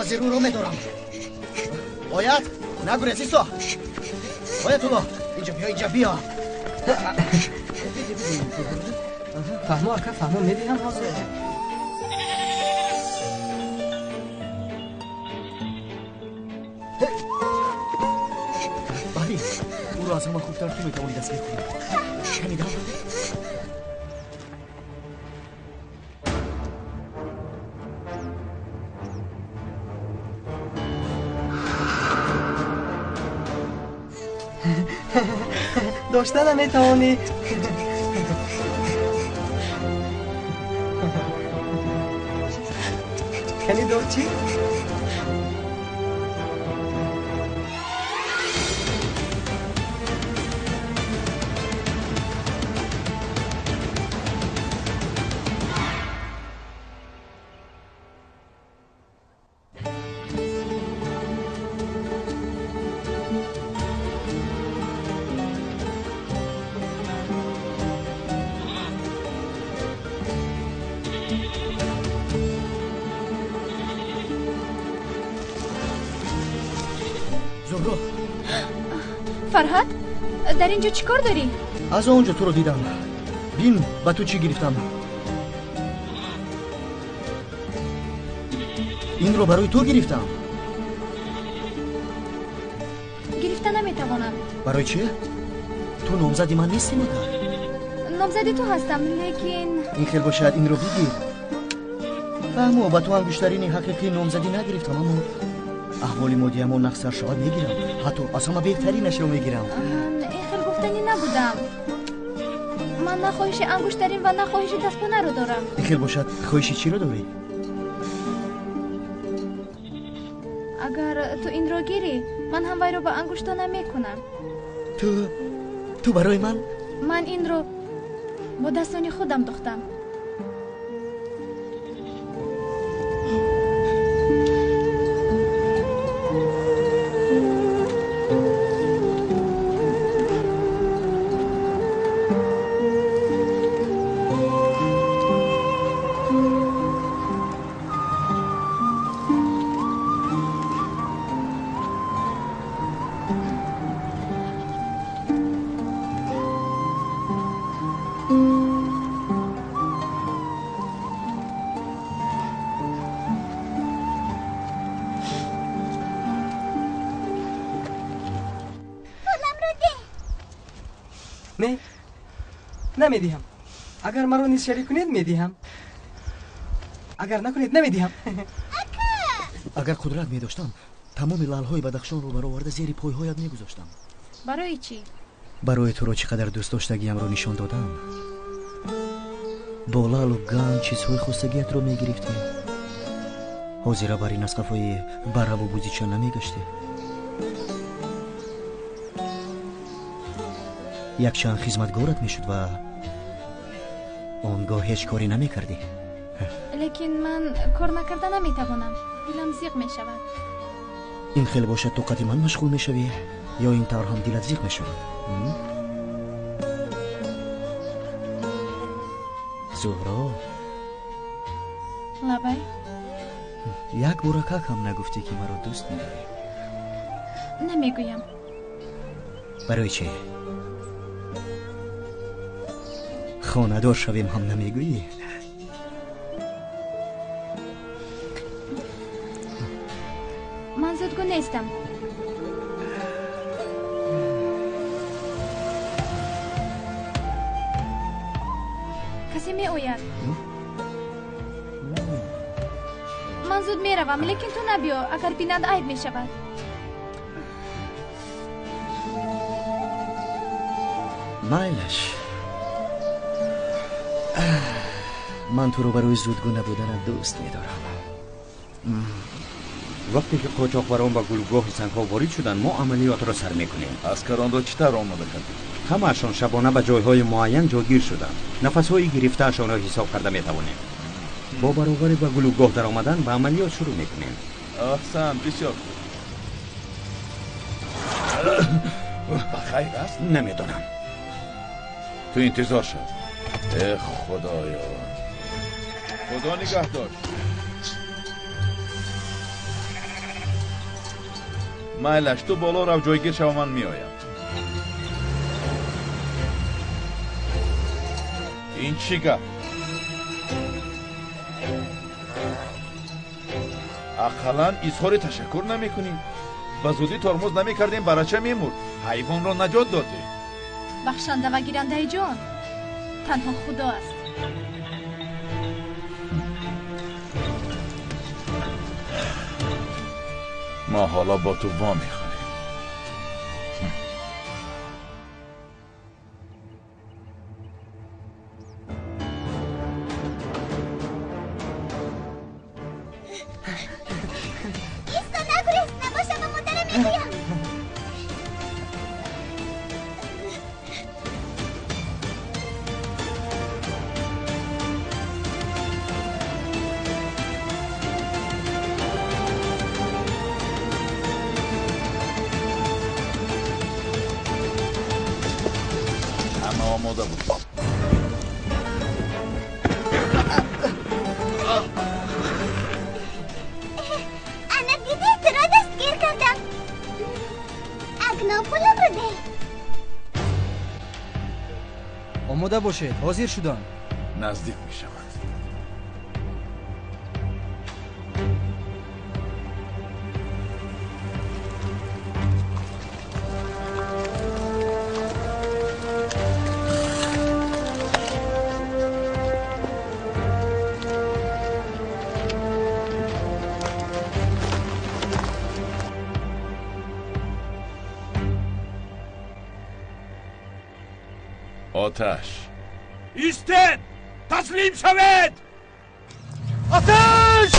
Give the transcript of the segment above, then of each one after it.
Ҳозир ӯро медорам. Бояд нагурез, Исо. Оятулло, инҷа биё, инҷа биё. Фаҳмо, ака, фаҳмо, медиҳам ҳозир. Бале, ӯро аз ҳама хубтар ту метавонӣ дастгир кунӣ. Шунидам? Дошта наметавонӣ. Кани дор чӣ? Фарҳад, дар ин ҷо чӣ кор дорӣ? Аз он ҷо туро дидам. Бин, ба ту чӣ гирифтам. Инро барои ту гирифтам. Гирифта наметавонам. Барои чӣ? Ту номзади ман нестӣ магар? Номзади ту ҳастам, лекин ин хел бошад, инро бигир. Фаҳмо, ба ту ангуштарини ҳақиқӣ номзадӣ нагирифтам, аммо аҳволи моддиамон нақсар шавад мегирам. Ҳатто аз ҳама беҳтаринашро мегирам. Ин хел гуфтанӣ набудам. Ман на хоҳиши ангуштарин ва на хоҳиши дастпонаро дорам. Ин хел бошад, хоҳиши чиро дорӣ? Агар ту инро гирӣ, ман ҳам вайро ба ангуштона мекунам. Ту барои ман? Ман инро бо дастони худам духтам. Не, намедиҳам. Агар маро низ шарик кунед, медиҳам. Агар накунед, намедиҳам. Агар қудрат медоштам, тамоми лалҳои Бадахшонро бароварда зери пойҳоят мегузоштам. Барои чӣ? Барои туро чӣ қадар дӯст доштагиамро нишон додам. Бо лалу ганҷ чизҳои хостагиятро мегирифтем. Ҳозира бар ин аз қафои барраву бузича намегаштем. Якчанд хизматгорат мешуд ва он гоҳ ҳеҷ корӣ намекардӣ. Лекин ман кор накарда наметавонам. Дилам зиқ мешавад. Ин хел бошад, ту қати ман машғул мешавӣ ё ин тавр ҳам дилат зиқ мешавад? Зуҳро. Лабай. Як буракак ҳам нагуфтӣ, ки маро дӯст медорӣ. Намегӯям. Барои чӣ? Хонадор шавем ҳам намегӯӣ? Ман зудгӯ нестам. Касе меояд. Ман зуд меравам, лекин ту набиё. Агар бинанд, айб мешавад. Майлаш. Ман туро барои зудгӯ набуданат дӯст медорам. Вақте ки қочоқбарон ба гулгоҳи сангҳо ворид шуданд, мо амалиётро сар мекунем. Аскаронро чӣ тавр омода кардед? Ҳамаашон шабона ба ҷойҳои муайян ҷойгир шуданд. Нафасҳои гирифтаашонро ҳисоб карда метавонем. Бо баробари ба гулугоҳ даромадан ба амалиёт шурӯъ мекунем. Аҳсан, бисёр хуб. Ба хайр аст? Намедонам. Ту интизор шав. Э худоё, худо нигаҳ дошт. Майлаш, ту боло рав, ҷойгир шава, ман меоям. Ин чӣ гап? Ақаллан изҳори ташаккур намекунӣ. Ба зудӣ тормоз намекардем, барача мемурд. Ҳайвонро наҷот додем. Бахшанда ва гирандаи ҷон танҳо Худо аст. Мо ҳоло бо ту во мехӯрем. Исто, нагурез, набоша ба модарам мегӯям. Ҳама омода буд. Ана дидӣ, туро дастгир кардам. Акнун пуламро деҳ. Омода бошед, ҳозир шудам. Наздик мешавад. Оташ. Истед! Таслим шавед! Оташ!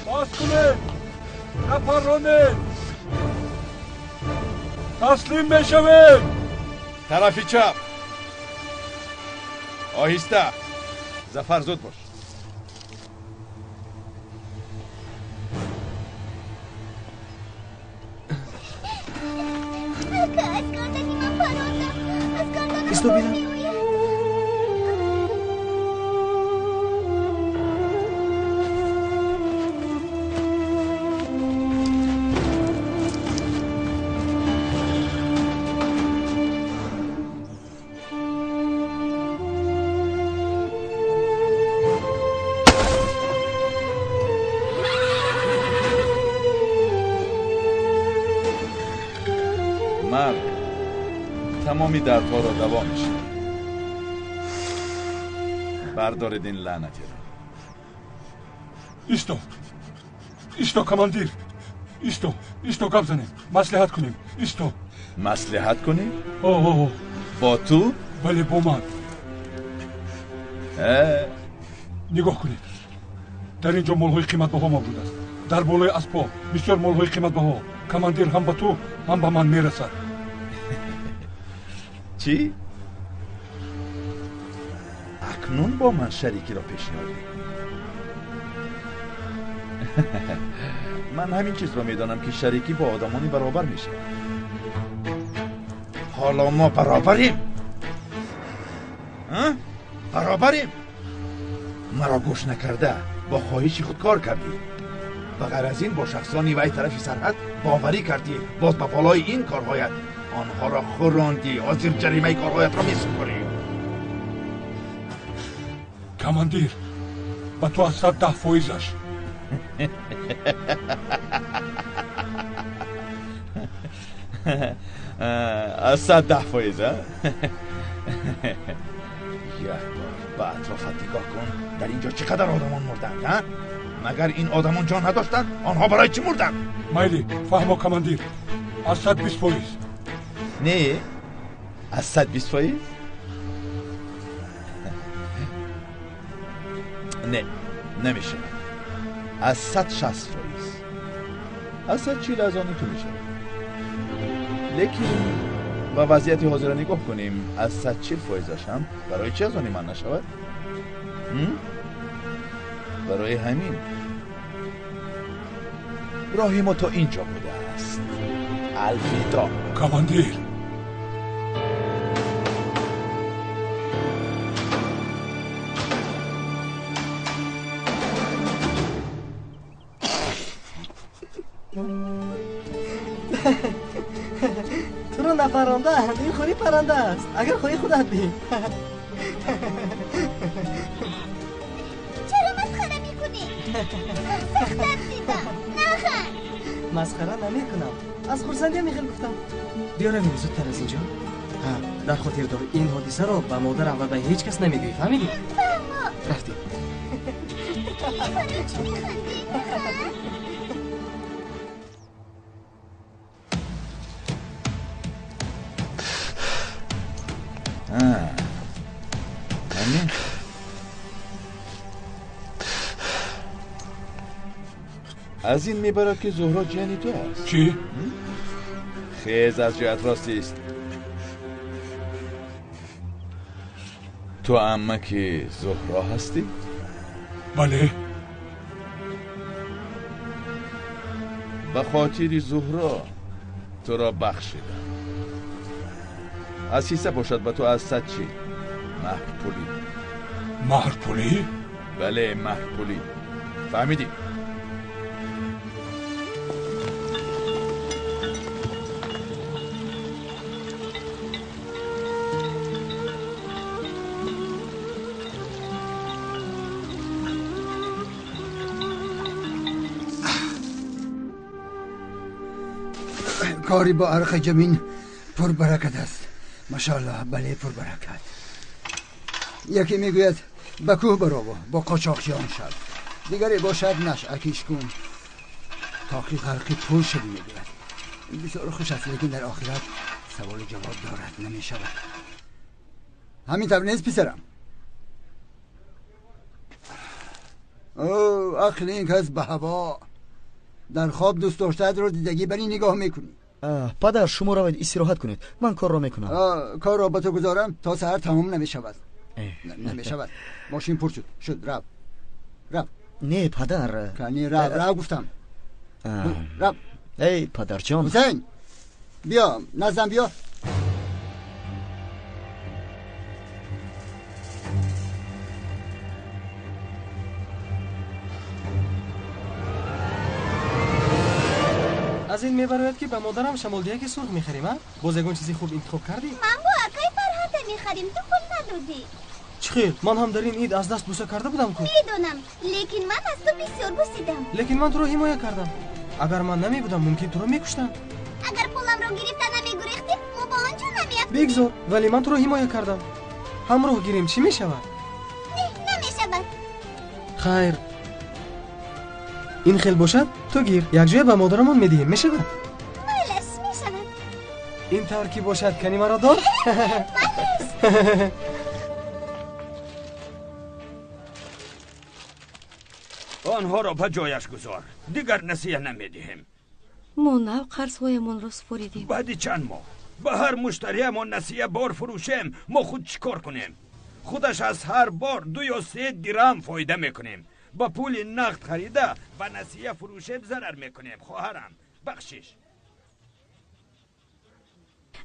Боз кунед! Напарронед! Таслим мешавед! Тарафи чап. Оҳиста. Зафар, зуд бош. Ака, аз гардани ман парондам. Аз гарданам Исто хун бинам. меояд. Марг тамоми дардҳоро даво мешавад. Бардоред ин лаънатиро. Исто! Исто, командир! Исто! Исто, гап занем. Маслиҳат кунем. Исто! Маслиҳат кунем? О, о, о. Бо ту? Бале, бо ман. Нигоҳ кунед, дар ин ҷо молҳои қиматбаҳо мавҷуд аст. Дар болои аспҳо бисёр молҳои қиматбаҳо. Командир, ҳам ба ту, ҳам ба ман мерасад. Чӣ? Акнун бо ман шарикиро пешниҳод мекунӣ? Ман ҳамин чизро медонам, ки шарикӣ бо одамони баробар мешавад. Ҳоло мо баробарем. Баробарем. Маро гӯш накарда бо хоҳиши худ кор кардӣ. Ба ғайр аз ин бо шахсони вай тарафи сарҳад боварӣ кардӣ. Боз ба болои ин корҳоят онҳоро хӯрондӣ. Ҳозир ҷаримаи корҳоятро месупорӣ. Командир, ба ту аз 110 фоизаш. Аз 110 фоиз, а? Як бор ба атрофат нигоҳ кун. Дар ин ҷо чӣ қадар одамон мурданд, а? Магар ин одамон ҷон надоштанд? Онҳо барои чӣ мурданд? Майли, фаҳмо, командир, аз 120 фоиз. Не, аз 120 фоиз? Не, намешавад. Аз 160 фоиз. Аз 140 аз они ту мешавад. Лекин ба вазъияти ҳозира нигоҳ кунем, аз 140 фоизаш ҳам барои чӣ аз они ман нашавад? Барои ҳамин роҳи мо то ин ҷо будааст. Алвидо. Командир. Туро напарондаанд. Ин худи парранда аст. Агар хоҳӣ худат бин. Чаро масхара мекунӣ? Сахт тарсидам. Наханд. Масхара намекунам. Аз хурсандия мехел гуфтам. Биё равем зудтар аз ин ҷо. Дар хотир дор, ин ҳодисаро ба модарам ва ба ҳеҷ кас намегӯӣ. Фаҳмидӣ? Фаҳмо. Рафтем. Барои чӣ механдӣ? Наханд. Аз ин мебарад, ки Зуҳро ҷияни ту аст. Чӣ? Хез аз ҷоят рост ист. Ту аммаки Зуҳро ҳастӣ? Бале. Ба хотири Зуҳро туро бахшидам. Аз ҳисса бошад ба ту аз 140 маҳрпулӣ. Маҳрпулӣ? Бале, маҳрпулӣ. Фаҳмидӣ? کاری با عرق جمین پربرکت است. ماشاءالله. بله، پربرکت. یکی میگوید به کوه برو با قاچاقچیان شد. دیگری باشد نشعکیش کن تا که غرق پول شدی میگوید. بسیار خوش است، لیکن در آخرت سوال جواب دارد نمیشود. همین طور نیست پسرم؟ او عقل این کس به هوا. در خواب دوست داشتت رو دیدگی بری نگاه میکنی. падар, шумо равед истироҳат кунед, ман корро мекунам. Корро ба ту гузорам то саҳар тамом намешавад. Намешавад. Мошин пур шуд. Шуд, рав, рав. Не, падар. Кани, рав, рав гуфтам, рав. Эй, падарҷон. Ҳусайн, биё наздам, биё. Аз ин мебарояд, ки ба модарам шамолдиҳаки сурх мехарем, а? Боз ягон чизи хуб интихоб кардӣ? Ман бо акай Фарҳада мехарем. Ту пул надодӣ. Чӣ хел? Ман ҳам дар ин ид аз даст буса карда будам ку. Медонам, лекин ман аз ту бисёр бусидам. Лекин ман туро ҳимоя кардам. Агар ман намебудам, мумкин туро мекуштанд. Агар пуламро гирифта намегурехтӣ, мо ба он ҷо намеафтем. Бигзор, вале ман туро ҳимоя кардам. Ҳамроҳ гирем, чӣ мешавад? Не, намешавад. Хайр, ин хел бошад, ту гир, якҷоя ба модарамон медиҳем, мешавад? Майлаш, мешавад. Ин тавр ки бошад, кани маро дор. Майлаш. Онҳоро ба ҷояш гузор. Дигар насия намедиҳем. Мо нав қарзҳоямонро супоридем. Баъди чанд моҳ ба ҳар муштариамон насия бор фурӯшем, мо худ чӣ кор кунем? Худаш аз ҳар бор 2 ё 3 дирам фоида мекунем. Ба пули нақд харида ба насия фурӯшем зарар мекунем. Хоҳарам, бахшиш.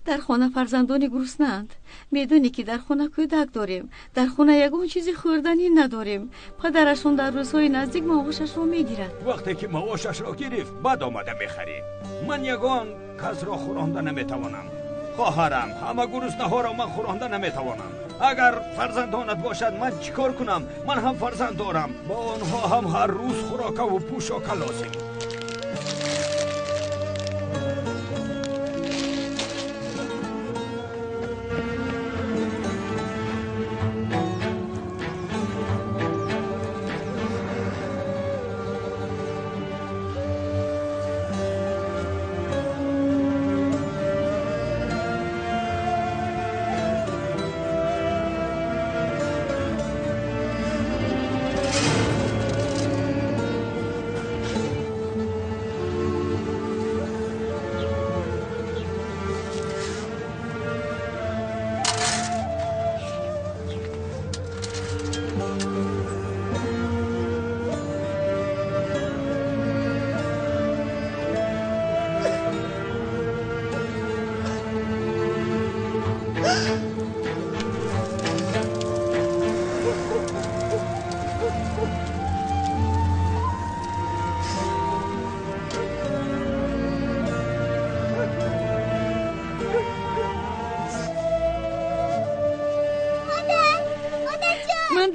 Дар хона фарзандони гуруснаанд. Медонӣ ки дар хона кӯдак дорем. Дар хона ягон чизи хӯрданӣ надорем. Падарашон дар рӯзҳои наздик маошашро мегирад. Вақте ки маошашро гирифт, баъд омада мехарид. Ман ягон касро хӯронда наметавонам. Хоҳарам, ҳама гуруснаҳоро ман хӯронда наметавонам. Агар фарзандонат бошад, ман чӣ кор кунам? Ман ҳам фарзанд дорам. Ба онҳо ҳам ҳар рӯз хӯрокаву пӯшока лозим.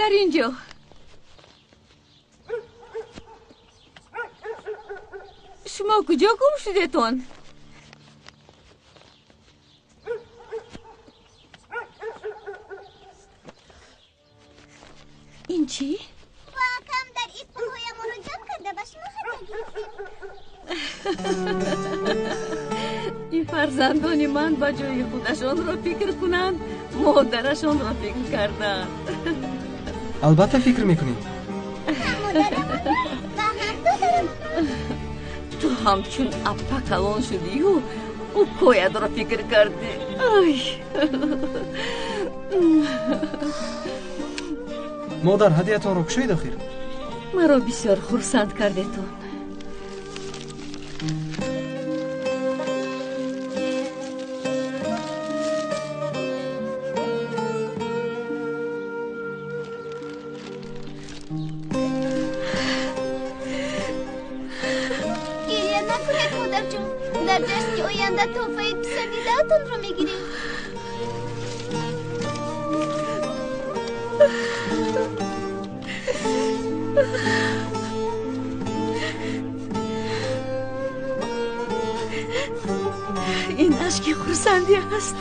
Дар инҷо. Шумо куҷо гум шудетон? Ин чӣ? Бо акам дар ид пулҳоямонро ҷамъ карда ба шумо ҳадя гирифтем. Ин фарзандони ман ба ҷои худашонро фикр кунанд, модарашонро фикр карданд. Албатта фикр мекунем. Ту ҳамчун аппа калон шудию укоятро фикр кардӣ. Модар, ҳадиятонро кушоед охир. Маро бисёр хурсанд кардетон. Дар ҷашни оянда тӯҳфаи писандидаатонро мегирем. Ин ашки хурсандӣ аст.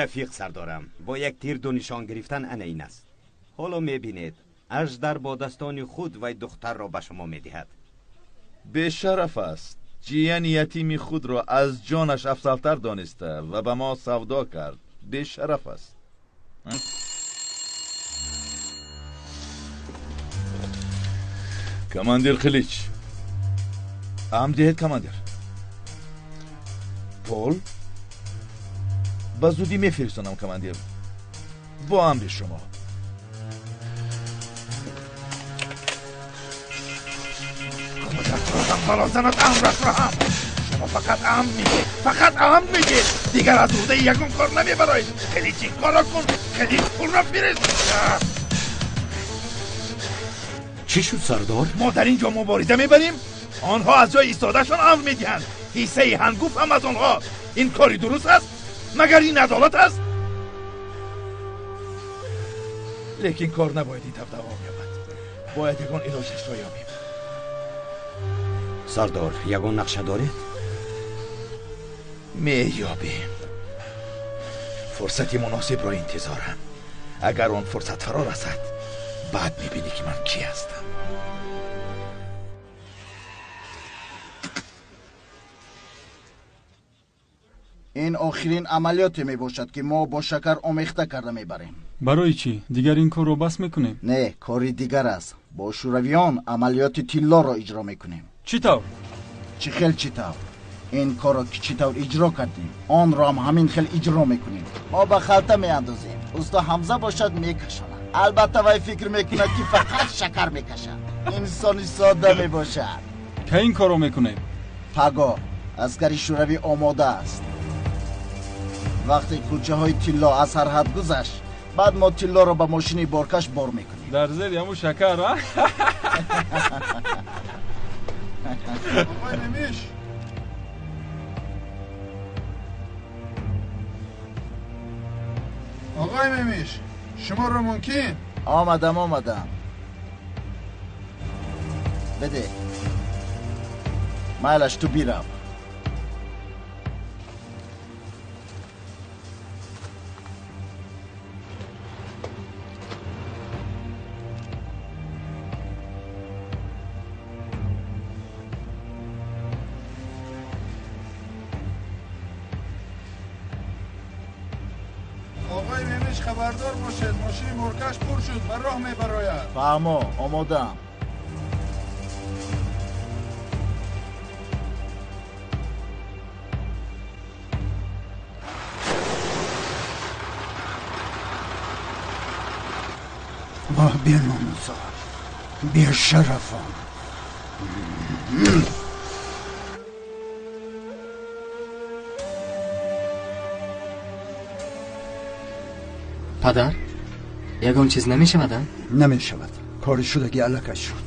Рафиқ сардорам, бо як тир ду нишон гирифтан ана ин аст. Ҳоло мебинед, аждар бо дастони худ вай духтарро ба шумо медиҳад. Бешараф аст. Ҷияни ятими худро аз ҷонаш афзалтар дониста ва ба мо савдо кард. Бешараф аст. Командир Қилич. Амр диҳед, командир. Пул? Ба зудӣ мефиристонам, командир. Бо амри шумо. Худат бало занад, амратро ҳам. Шумо фақат амр мегед, фақат амр мегед. Дигар аз уҳдаи ягон кор намебароед. Қилич, ин корро кун, Қилич, пулро фирист. Чӣ шуд, сардор? Мо дар ин ҷо мубориза мебарем. Онҳо аз ҷои истодаашон амр медиҳанд. Ҳиссаи ҳангуф ҳам аз онҳо. Ин кори дуруст аст? Магар ин адолат аст? Лекин кор набояд ин тавр давом ёбад. Бояд ягон илоҷашро ёбем. Сардор, ягон нақша доред? Меёбем. Фурсати муносибро интизорам. Агар он фурсат фаро расад, баъд мебинӣ ки ман кӣ ҳастам. Ин охирин амалиёте мебошад, ки мо бо шакар омехта карда мебарем. Барои чӣ? Дигар ин корро бас мекунем? Не, кори дигар аст. Бо шӯравиён амалиёти тиллоро иҷро мекунем. Чӣ тавр? Чӣ хел чӣ тавр? Ин корро ки чӣ тавр иҷро кардем, онро ҳам ҳамин хел иҷро мекунем. Мо ба халта меандозем. Усто Ҳамза бошад мекашонад. Албатта вай фикр мекунад, ки фақат шакар мекашад. Инсони содда мебошад. Кай ин корро мекунем? Паго аскари шӯравӣ омода аст. Вақте кулчаҳои тилло аз сарҳад гузашт, баъд мо тиллоро ба мошини боркаш бор мекунем. Дар зери ҳамун шакар, а? Оқои Мемиш! Оқои Мемиш, шуморо мумкин? Омадам, омадам. Беде. Майлаш, ту бирав. Хабардор бошед, мошини боркаш пур шуд, ба роҳ мебарояд. Фаҳмо, омодаам. Воҳ, беномусо, бешарафон! Падар, ягон чиз намешавад, а? Намешавад. Кори шудаги аллакай шуд.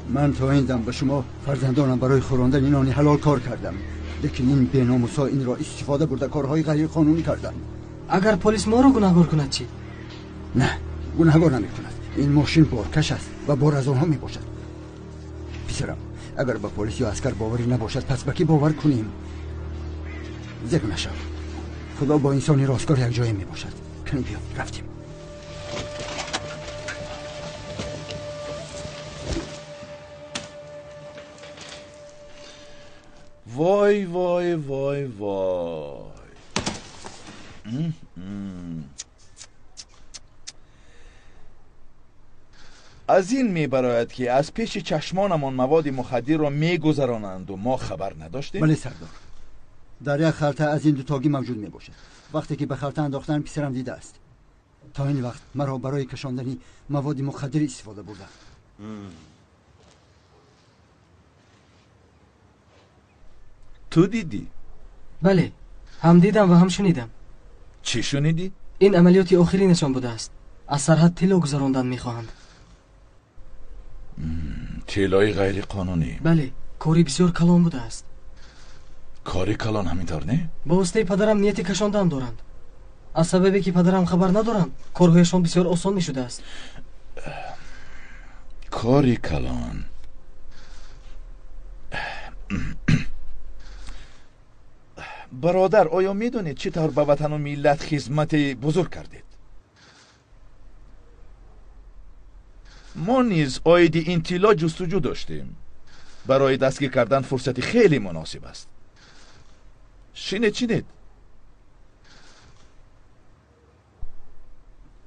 Ман то ин дам ба шумо фарзандонам барои хӯрондани нони ҳалол кор кардам, лекин ин беномусҳо инро истифода бурда корҳои ғайриқонунӣ карданд. Агар полис моро гунаҳгор кунад чӣ? Не, гунаҳгор намекунад. Ин мошин боркаш аст ва бор аз онҳо мебошад. Писарам, агар ба полис ё аскар боварӣ набошад, пас ба кӣ бовар кунем? Зек нашав. Худо бо инсони росткор якҷоя мебошад. Кани биё, рафтем. Вой, вой, вой, вой. Аз ин мебарояд, ки аз пеши чашмонамон маводи мухаддирро мегузаронанду мо хабар надоштем. Бале, сардор. Дар як халта аз ин дутогӣ мавҷуд мебошад. Вақте ки ба халта андохтан писарам дидааст. То ин вақт маро барои кашондани маводи мухаддир истифода бурданд. Ту дидӣ? Бале, ҳам дидам ва ҳам шунидам. Чӣ шунидӣ? Ин амалиёти охиринашон будааст. Аз сарҳад тилло гузарондан мехоҳанд. Тиллои ғайриқонунӣ? Бале, кори бисёр калон будааст. Кори калон ҳамин тавр, не? Ба воситаи падарам нияти кашондан доранд. Аз сабабе ки падарам хабар надоранд, корҳояшон бисёр осон мешудааст. Кори калон. Бародар, оё медонед чӣ тавр ба ватану миллат хизмати бузург кардед? Мо низ оиди ин тилло ҷустуҷӯ доштем. Барои дастгир кардан фурсати хеле муносиб аст. Шинед, шинед.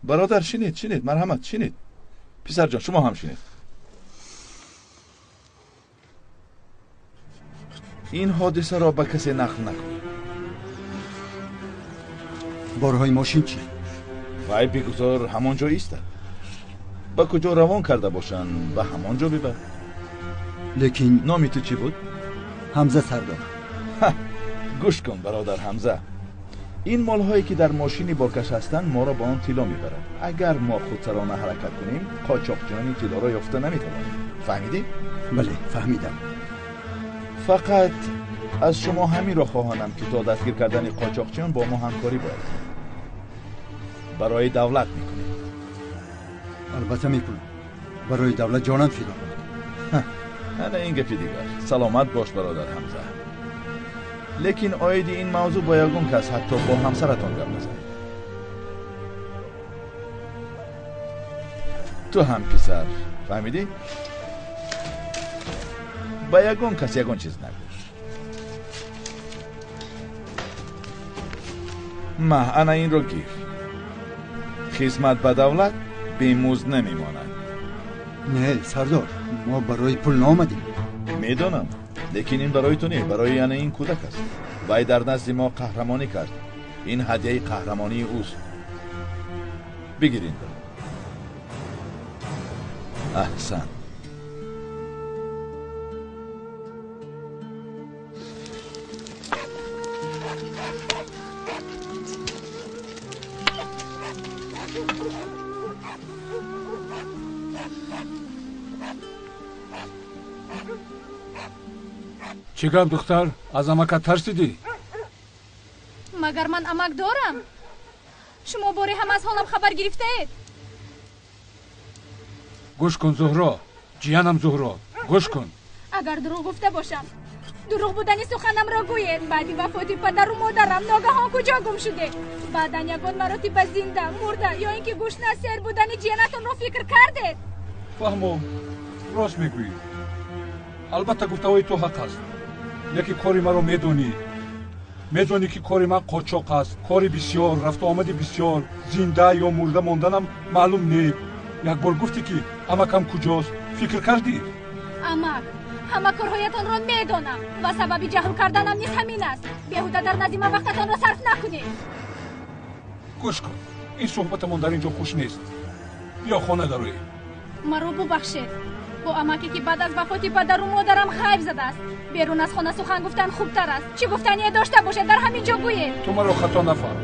Бародар, шинед, шинед, марҳамат, шинед. Писарҷон, шумо ҳам шинед. Ин ҳодисаро ба касе нақл накунед. Борҳои мошин чӣ? Вай бигузор ҳамон ҷо истад. Ба куҷо равон карда бошанд, ба ҳамон ҷо бибар. Лекин номи ту чӣ буд? Ҳамза, сардор. Гӯш кун, бародар Ҳамза. Ин молҳое ки дар мошини боркаш ҳастанд, моро ба он тилло мебарад. Агар мо худсарона ҳаракат кунем, қочоқчиёни тиллоро ёфта наметавонем. Фаҳмидӣ? Бале, фаҳмидам. Фақат аз шумо ҳаминро хоҳонам, ки то дастгир кардани қочоқчиён бо мо ҳамкорӣ бояд кунед. Барои давлат мекунед. Албатта мекунам. Барои давлат ҷонам фидо. Ана ин гапи дигар. Саломат бош, бародар Ҳамза. Лекин оиди ин мавзӯъ бо ягон кас, ҳатто бо ҳамсаратон гап назанед. Ту ҳам писар, фаҳмидӣ? Ба ягон кас ягон чиз нагӯ. Ма, ана инро гир. Хизмат ба давлат бемузд намемонад. Не, сардор, мо барои пул наомадем. Медонам, лекин ин барои ту не, барои ана ин кӯдак аст. Вай дар назди мо қаҳрамонӣ кард. Ин ҳадияи қаҳрамонии ӯст. Бигир инро. Аҳсан. Чӣ гап, духтар, аз амакат тарсидӣ? Магар ман амак дорам? Шумо боре ҳам аз ҳолам хабар гирифтаед? Гӯш кун, Зуҳро, ҷиянам Зуҳро, гӯш кун. Агар дурӯғ гуфта бошам, дурӯғ будани суханамро гӯед. Баъди вафоти падару модарам ногаҳон куҷо гум шудед? Баъдан ягон маротиба зинда, мурда ё ин ки гӯшна сер будани ҷиянатонро фикр кардед? Фаҳмо, рост мегӯӣ. Албатта, гуфтаҳои ту ҳақ аст, лекин кори маро медонӣ. Медонӣ, ки кори ман қочоқ аст, кори бисёр, рафтуомади бисёр, зинда ё мурда монданам маълум не. Як бор гуфтӣ, ки амакам куҷост, фикр кардӣ? Амак, ҳама корҳоятонро медонам ва сабаби ҷаҳл карданам низ ҳамин аст. Беҳуда дар назди ман вақтатонро сарф накунед. Гӯш кун, ин суҳбатамон дар ин ҷо хуш нест. Биё, хона дароем. Маро бубахшед, бо амаке ки баъд аз вафоти падару модарам ғайб задааст, берун аз хона сухан гуфтан хубтар аст. Чӣ гуфтание дошта бошед, дар ҳамин ҷо гӯед. Ту маро хато нафаҳм,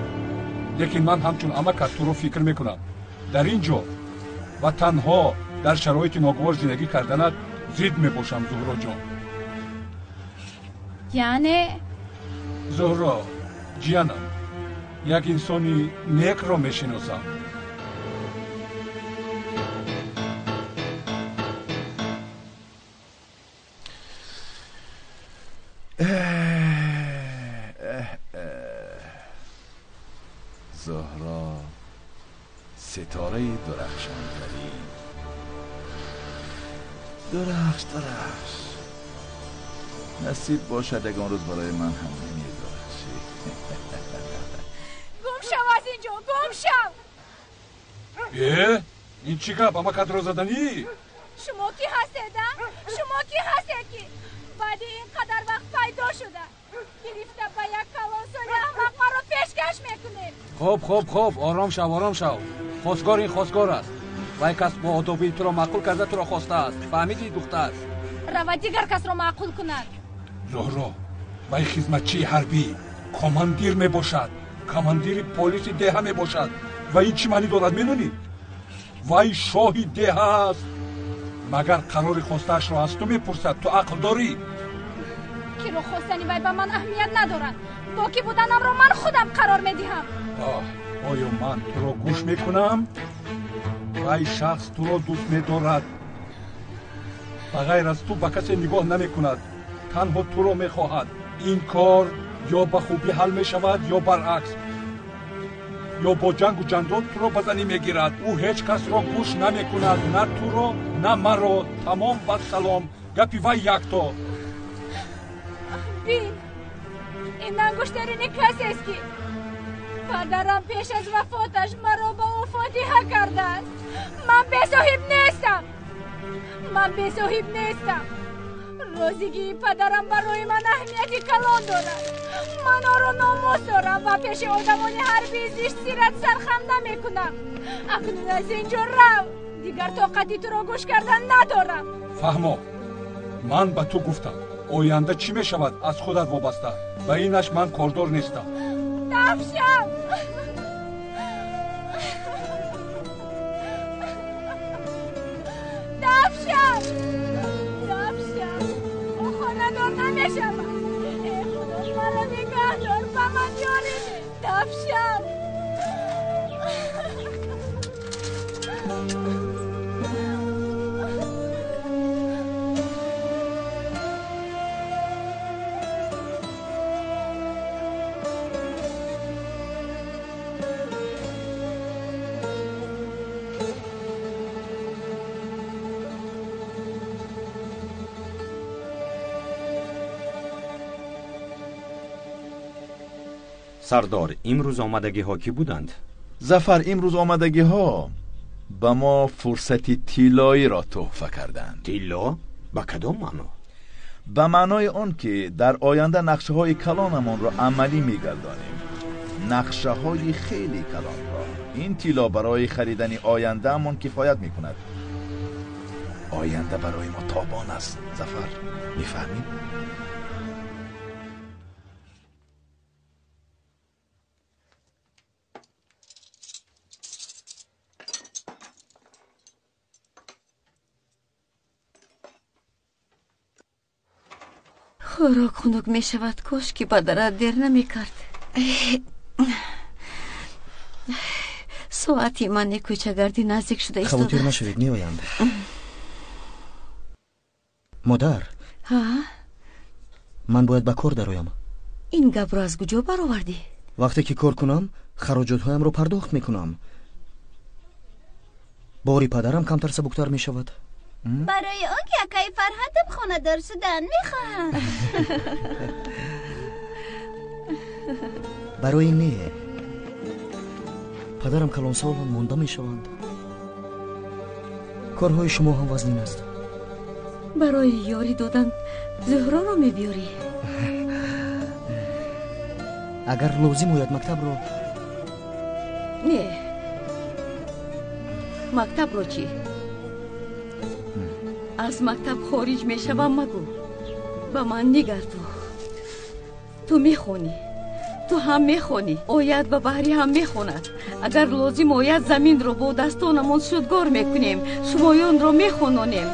лекин ман ҳамчун амакат туро фикр мекунам. Дар ин ҷо ва танҳо дар шароити ногувор зиндагӣ карданат зид мебошам, Зуҳроҷон. Яъне? Зуҳро, ҷиянам, як инсони некро мешиносам. Зуҳро, ситораи дурахшонтарин. Дурахш, дурахш. Насиб бошад, ягон рӯз барои ман ҳам медурахшӣ. Гум шав аз ин ҷо, гум шав! Э, ин чӣ гап, амакатро заданӣ? Шумо кӣ ҳастед, а? Шумо кӣ ҳастед, ки баъди ин қадар вақт пайдо шуда, гирифта ба як калонсоли аҳмақ маро пешкаш мекунед? Хоб, хоб, хоб, ором шав, ором шав. Хостгор ин хостгор аст. Вай кас бо одобии туро маъқул карда, туро хостааст. Фаҳмидӣ, духтар? Рава, дигар касро маъқул кунад. Зуҳро, вай хизматчии ҳарбӣ, командир мебошад, командири полиси деҳа мебошад. Ва ин чӣ маънӣ дорад, медонӣ? Вай шоҳи деҳа аст. Магар қарори хостаашро аз ту мепурсад? Ту ақл дорӣ? Киро хостани вай ба ман аҳамият надорад. Бо кӣ буданамро ман худам қарор медиҳам. Оҳ, оё ман туро гӯш мекунам? Вай шахс туро дӯст медорад, ба ғайр аз ту ба касе нигоҳ намекунад, танҳо туро мехоҳад. Ин кор ё ба хубӣ ҳал мешавад, ё баръакс, ё бо ҷангу ҷандол туро ба занӣ мегирад. Ӯ ҳеҷ касро гӯш намекунад, на туро, на маро. Тамом, вассалом. Гапи вай якто. Бин, ин ангуштарини касест, ки падарам пеш аз вафоташ маро ба ӯ фотиҳа кардааст. Ман бесоҳиб нестам, ман бесоҳиб нестам. Розигии падарам барои ман аҳамияти калон дорад. Ман оро номус дорам ва пеши одамони ҳарбии зишт сират сархам намекунам. Акнун аз ин ҷо рав, дигар тоқати туро гӯш кардан надорам. Фаҳмо, ман ба ту гуфтам, оянда чӣ мешавад, аз худат вобаста. Ба инаш ман кордор нестам. Тафшам! Тафшам! Тафшам! Ӯ хонадор намешавад. Э худо, маро нигаҳдор, ба ман ёрӣ деҳ. Тафшам! Сардор, имрӯз омадагиҳо кӣ буданд? Зафар, имрӯз омадагиҳо ба мо фурсати тиллоиро тӯҳфа карданд. Тилло? Ба кадом маъно? Ба маънои он ки дар оянда нақшаҳои калонамонро амалӣ мегардонем. Нақшаҳои хеле калонро. Ин тилло барои харидани ояндаамон кифоят мекунад. Оянда барои мо тобон аст, Зафар. Мефаҳмӣ? Хӯрок хунук мешавад, кош ки падарат дер намекард. Соати ман кӯчагардӣ наздик шуда Хавотир истодааст. нашавед, меоянд. Модар, Ҳа, ман бояд ба кор дароям. Ин гапро аз куҷо баровардӣ? Вақте ки кор кунам, хароҷотҳоямро пардохт мекунам. Бори падарам камтар сабуктар мешавад. Барои он ки акаи Фарҳадам хонадор шудан мехоҳам. Барои не. Падарам калонсоланд, монда мешаванд. Корҳои шумо ҳам вазнин аст. Барои ёрӣ додан Зуҳроро мебиёрӣ? Агар лозим ояд, мактабро. Не, мактабро чӣ? Аз мактаб хориҷ мешавам магӯ. Ба ман нигар. Ту мехонӣ, ту ҳам мехонӣ, Оят ба баҳрӣ ҳам мехонад. Агар лозим ояд, заминро бо дастонамон шудгор мекунем, шумоёнро мехононем.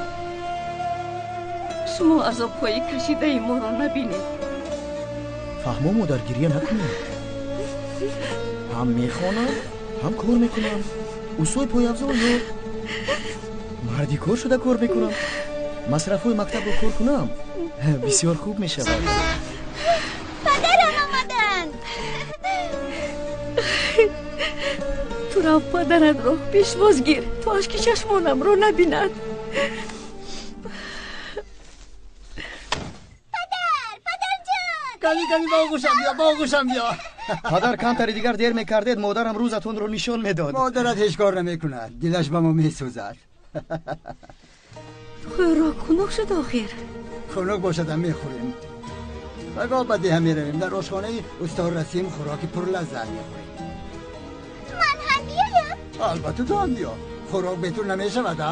Шумо азобҳои кашидаи моро набинед. Фаҳмо, модар, гирья накунед. Ҳам мехонам, ҳам кор мекунам. Устои пойафзол ё марди кор шуда кор мекунам. Масрафҳои мактабро кор кунам, бисёр хуб мешавад. Падарам омаданд. Ту рав, падаратро пешвоз гир, то ашки чашмонамро набинад. Падар, падарҷон. Кани, кани, ба оғӯшам биё, ба оғӯшам биё. Падар, камтари дигар дер мекардед, модарам рӯзатонро нишон медод. Модарат ҳеҷ кор намекунад, дилаш ба мо месӯзад. Хӯрок хунук шуд охир. Хунук бошадам, мехӯрем. Пагоҳ ба деҳа меравем, дар ошхонаи устод Расим хӯроки пурлаззат мехӯрем. Ман ҳам биёям? Албатта, ту ҳам биё. Хӯрок бе ту намешавад, а?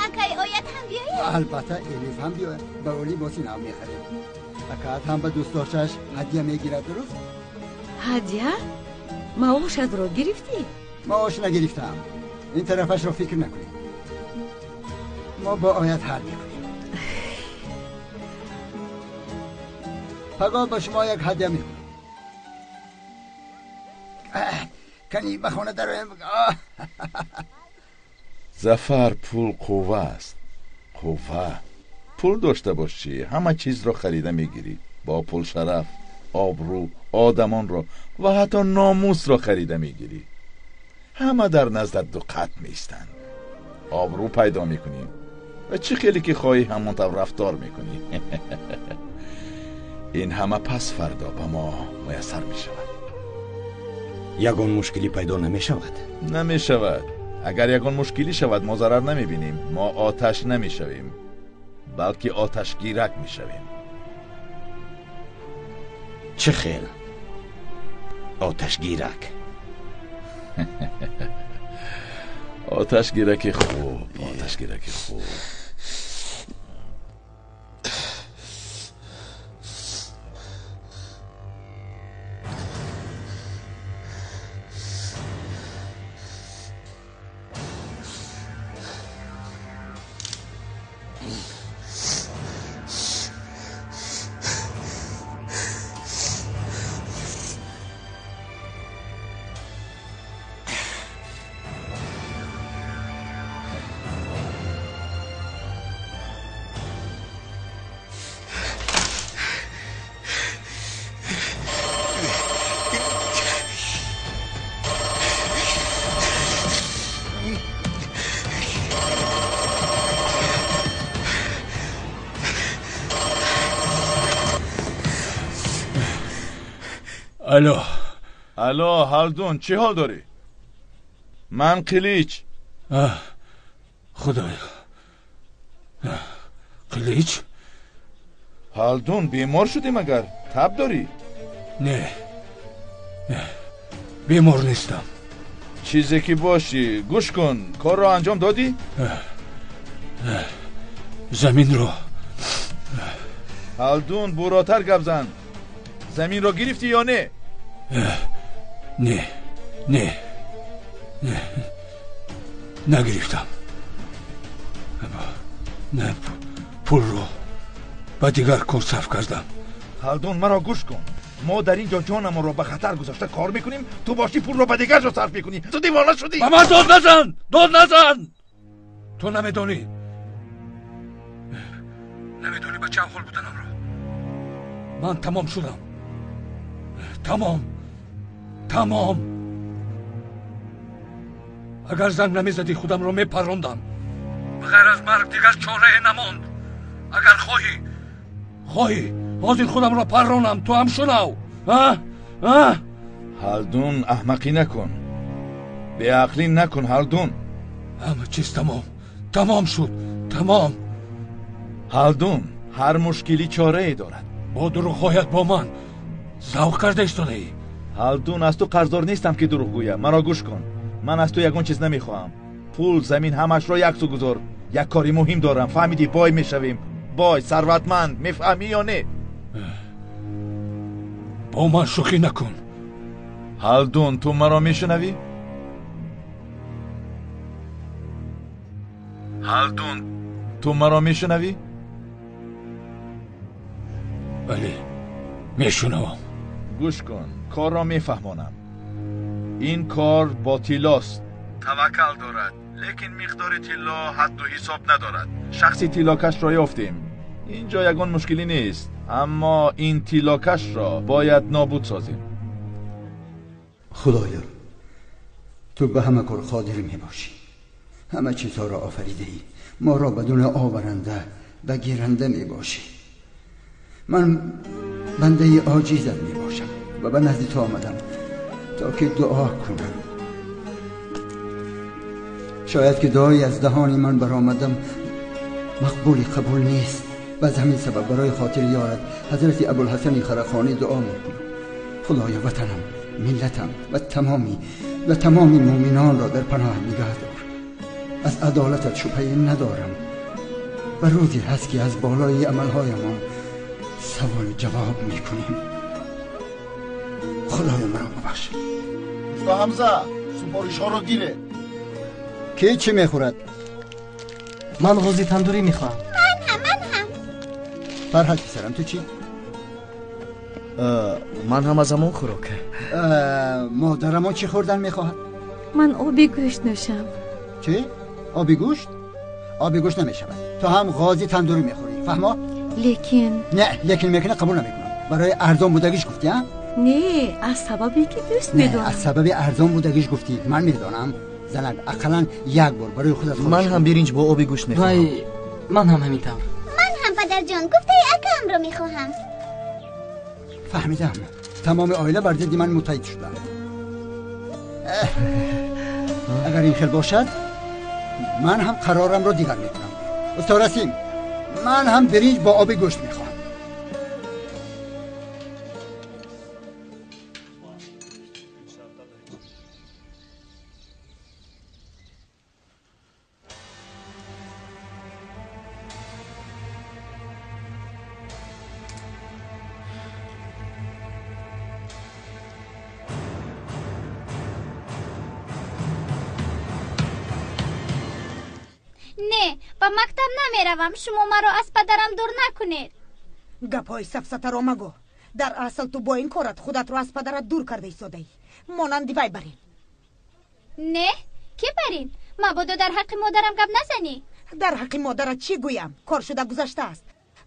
Акаи Оят ҳам биёяд? Албатта, Элиф ҳам биёяд. Ба ӯ либоси нав мехарем. Акаат ҳам ба дӯстдоштааш ҳадя мегирад, дуруст? Ҳадя? Маошатро гирифтӣ? Маош нагирифтам. Ин тарафашро фикр накунед. Мо бо Оят ҳал мекунем. Пагоҳ ба шумо як ҳадя мекунем. Кани, ба хона дароем. Зафар, пул қувва аст, қувва. Пул дошта бошӣ, ҳама чизро харида мегирӣ. Бо пул шараф, обрӯ, одамонро ва ҳатто номусро харида мегирӣ. Ҳама дар наздат дуқат меистанд. Обрӯ пайдо мекунӣ ва чӣ хеле ки хоҳӣ, ҳамон тавр рафтор мекунӣ. Ин ҳама пас фардо ба мо муяссар мешавад. Ягон мушкилӣ пайдо намешавад? Намешавад. Агар ягон мушкилӣ шавад, мо зарар намебинем. Мо оташ намешавем, балки оташгирак мешавем. Чӣ хел оташгирак? Оташгираки хуб, оташгираки хуб. Алло. Алло, Ҳалдун, чӣ ҳол дорӣ? Ман Қилич. Худоё, Қилич? Ҳалдун, бемор шудӣ магар? Таб дорӣ? Не, бемор нестам. Чизе ки бошӣ, гӯш кун, корро анҷом додӣ? Заминро. Ҳалдун, буротар гап зан. Заминро гирифтӣ ё не? Не, не, не, нагирифтам. Не, пулро ба дигар кор сарф кардам. Ҳалдун, маро гӯш кун. Мо дар ин ҷо ҷонамонро ба хатар гузошта кор мекунем, ту бошӣ пулро ба дигар ҷо сарф мекунӣ. Ту девона шудӣ. Ба ман дод назан, дод назан. Ту намедонӣ, намедонӣ ба чӣ ҳол буданамро. Ман тамом шудам, тамом, тамом. Агар занг намезадӣ, худамро мепарондам. Ба ғайр аз марг дигар чорае намонд. Агар хоҳӣ, хоҳӣ ҳозир худамро парронам, ту ҳам шунав. Ҳалдун, аҳмақӣ накун, беақлӣ накун. Ҳалдун, ҳама чиз тамом, тамом шуд, тамом. Ҳалдун, ҳар мушкилӣ чорае дорад. Бо дурӯғҳоят бо ман завқ карда истодаӣ. Ҳалдун, аз ту қарздор нестам ки дурӯғ гӯям. Маро гӯш кун, ман аз ту ягон чиз намехоҳам. Пул, замин, ҳамашро яксу гузор. Як кори муҳим дорам, фаҳмидӣ? Бой мешавем, бой, сарватманд, мефаҳмӣ ё не? Бо ман шӯхӣ накун. Ҳалдун, ту маро мешунавӣ? Ҳалдун, ту маро мешунавӣ? Бале, мешунавам. Гӯш кун, корро мефаҳмонам. Ин кор бо тиллост. Таваккал дорад, лекин миқдори тилло ҳадду ҳисоб надорад. Шахси тиллокашро ёфтем. Ин ҷо ягон мушкилӣ нест, аммо ин тиллокашро бояд нобуд созем. Худоё, ту ба ҳама кор қодир мебошӣ. Ҳама чизҳоро офаридаӣ. Моро ба дунё оваранда ва гиранда мебошӣ. Ман бандаи оҷизат мебошам ва ба назди ту омадам то ки дуо кунам. Шояд ки дуое аз даҳони ман баромадам мақбули қабул нест ва аз ҳамин сабаб барои хотири ёрат ҳазрати Абулҳасани Харақонӣ дуо мекунам. Худоё, ватанам, миллатам ва тамоми муъминонро дар паноҳат нигаҳ дор. Аз адолатат шубҳае надорам ва рӯзе ҳаст ки аз болои амалҳоямон саволу ҷавоб мекунем. Худоё, маро бубахш. Усто Ҳамза, супоришҳоро гире. Ки чӣ мехӯрад? Ман ғози тандурӣ мехоҳам. Ман ҳам, ман ҳам. Фарҳад писарам, ту чӣ? Ман ҳам аз ҳамон хӯрок. Модарамон чӣ хӯрдан мехоҳад? Ман оби гӯшт нӯшам. Чӣ? Оби гӯшт? Оби гӯшт намешавад. Ту ҳам ғози тандурӣ мехӯрӣ, фаҳмо? Лекин не, лекин мекина қабул намекунам. Барои арзон будагиш гуфтӣ, а? Не, аз сабабе ки дӯст медорам. Аз сабаби арзон будагиш гуфтӣ. Ман медонам. Занак, ақаллан як бор барои худат хӯрш. Ман ҳам биринҷ бо оби гӯшт мехоҳам. Вай, ман ҳам ҳамин тавр. Ман ҳам, падарҷон, гуфтаи акаамро мехоҳам. Фаҳмидам. Тамоми оила бар зидди ман муттаҳид шуданд. Агар ин хел бошад, ман ҳам қарорамро дигар мекунам. Усто Расим, ман ҳам биринҷ бо оби гӯшт мехоҳам. Не, ба мактаб намеравам. Шумо маро аз падарам дур накунед. Гапҳои сафсатаро магӯ. Дар асл ту бо ин корат худатро аз падарат дур карда истодаӣ. Монанди вай барин. Не, ки барин? Мабодо дар ҳаққи модарам гап назанӣ. Дар ҳаққи модарат чӣ гӯям? Кор шуда гузаштааст.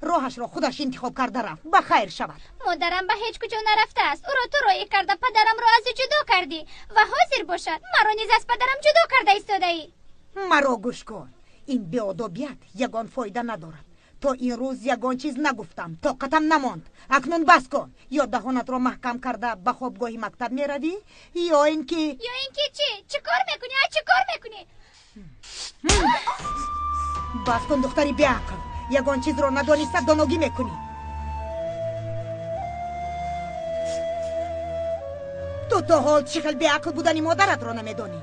Роҳашро худаш интихоб карда рафт. Ба хайр шавад. Модарам ба ҳеҷ куҷо нарафтааст. Ӯро ту роӣ карда падарамро аз ӯ ҷудо кардӣ ва ҳозир бошад маро низ аз падарам ҷудо карда истодаӣ. Маро гӯш кун. Ин беодобият ягон фоида надорад. То ин рӯз ягон чиз нагуфтам, тоқатам намонд. Акнун бас кун. Ё даҳонатро маҳкам карда ба хобгоҳи мактаб меравӣ, ё ин ки ё ин ки чӣ? Чӣ кор мекунӣ? А чӣ кор мекунӣ? Бас кун, духтари беақл. Ягон чизро надониста доногӣ мекунӣ. Ту то ҳол чӣ хел беақл будани модаратро намедонӣ.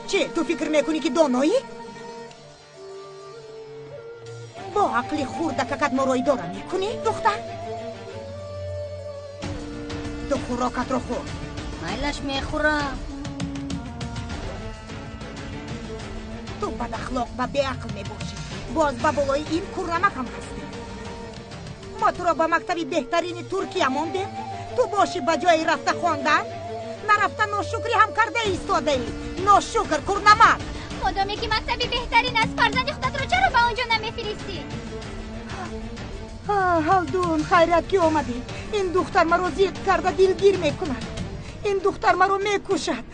Чӣ, ту фикр мекунӣ ки доноӣ? Бо ақли хурдакакат моро идора мекунӣ, духтар? Ту хӯрокатро хӯр. Майлаш, мехӯрам. Ту бадахлоқ ва беақл мебошӣ. Боз ба болои ин курнамак ҳам ҳастӣ. Мо туро ба мактаби беҳтарини Туркия мондем. Ту бошӣ ба ҷои рафта хондан, нарафта ношукрӣ ҳам карда истодаӣ. Ношукр, курнамак. Модоме ки мактаби беҳтарин аст, фарзанди худатро чаро ба он ҷо намефиристӣ? Ҳалдун, хайрат ки омадӣ. Ин духтар маро зиқ карда дилгир мекунад. Ин духтар маро мекушад.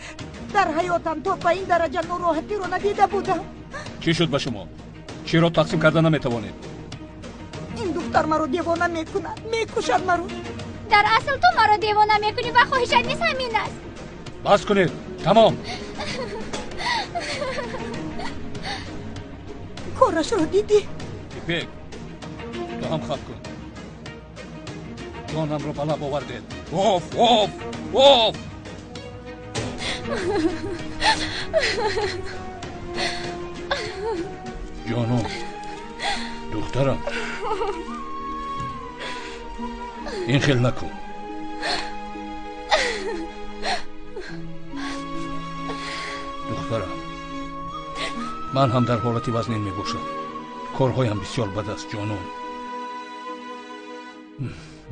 Дар ҳаётам то ба ин дараҷа нороҳатиро надида будам. Чӣ шуд ба шумо? Чиро тақсим карда наметавонед? Ин духтар маро девона мекунад, мекушад маро. Дар асл ту маро девона мекунӣ ва хоҳишат низ ҳамин аст. Бас кунед, тамом. Корашро дидӣ? Ипек, ту ҳам хаб кун. Ҷонамро ба лаб овардед. Оф, оф, оф! Ҷонум, духтарам, ин хел накун. Духтарам, ман ҳам дар ҳолати вазнин мебошам. Корҳоям бисёр бад аст, ҷонон.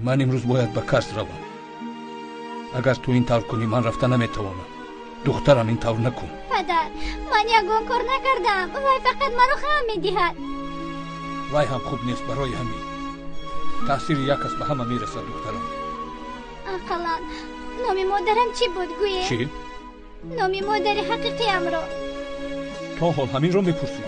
Ман имрӯз бояд ба Карс равам. Агар ту ин тавр кунӣ, ман рафта наметавонам. Духтарам, ин тавр накун. Падар, ман ягон кор накардам. Вай фақат маро хам медиҳад. Вай ҳам хуб нест, барои ҳамин. Таъсири як кас ба ҳама мерасад, духтарам. Ақаллан номи модарам чӣ буд, гӯе? Чӣ? Номи модари ҳақиқиамро. То ҳол ҳаминро мепурсӣ?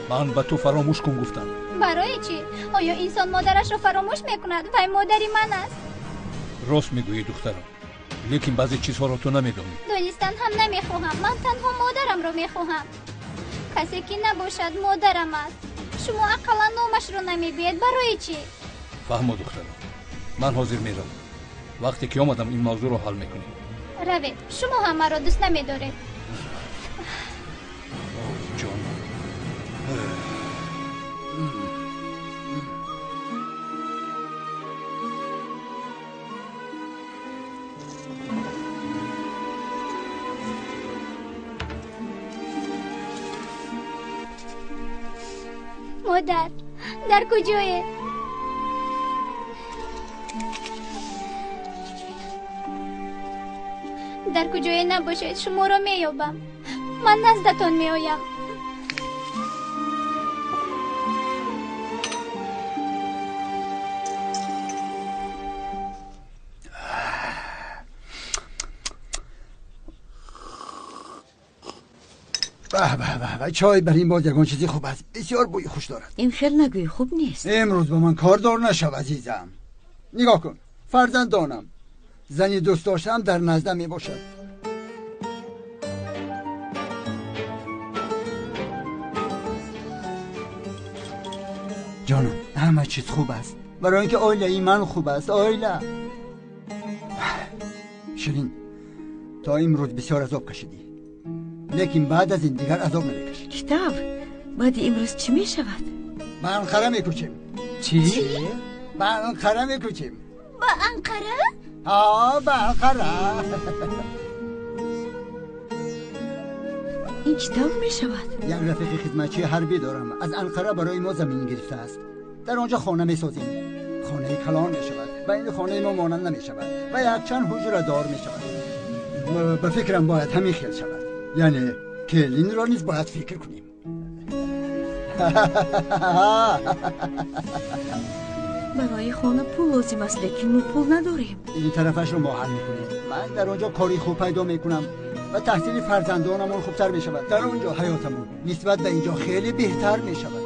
Ман ба ту фаромӯш кун гуфтам. Барои чӣ? Оё инсон модарашро фаромӯш мекунад? Вай модари ман аст. Рост мегӯӣ, духтарам, лекин баъзе чизҳоро ту намедонӣ. Донистан ҳам намехоҳам. Ман танҳо модарамро мехоҳам. Касе ки набошад модарам аст. Шумо ақаллан номашро намегӯед. Барои чӣ? Фаҳмо, духтарам, ман ҳозир меравам. Вақте ки омадам ин мавзӯъро ҳал мекунем. Равед, шумо ҳам маро дӯст намедоред. Ҷон. Модар, дар куҷоед? Дар куҷое набошед, шуморо меёбам. Ман наздатон меоям. به به، چای بر این باز یگان چیزی خوب است. بسیار بوی خوش دارد. این خیلی نگوی، خوب نیست. امروز با من کاردار نشو عزیزم. نگاه کن، فرزندانم، زنی دوست داشتم در نزدم می باشد. جانم، همه چیز خوب است. برای اینکه آیله ای من خوب است. آیله شیرین، تا امروز بسیار عذاب کشیدی، لیکن بعد از این دیگر عذاب نمیکشی. چی طور؟ بعد امروز چی میشود؟ به انقره میکوچیم. چی؟ به انقره میکوچیم. به انقره؟ ها، به انقره. این چی طور میشود؟ یک رفیق خدمتچی حربی دارم، از انقره برای ما زمین گرفته است. در آنجا خانه میسازیم. خانه کلان میشود و این خانه ما مانند نمیشود و یک چند حجره دار میشود. به فکرم باید همین خیل شود. یعنی کلین را نیز باید فکر کنیم. برای خانه پول لازم است، لیکن ما پول نداریم. این طرفش رو ما حل میکنیم. من در آنجا کاری خوب پیدا میکنم و تحصیل فرزندانمون خوبتر میشود. در آنجا حیاتمون نسبت به اینجا خیلی بهتر میشود.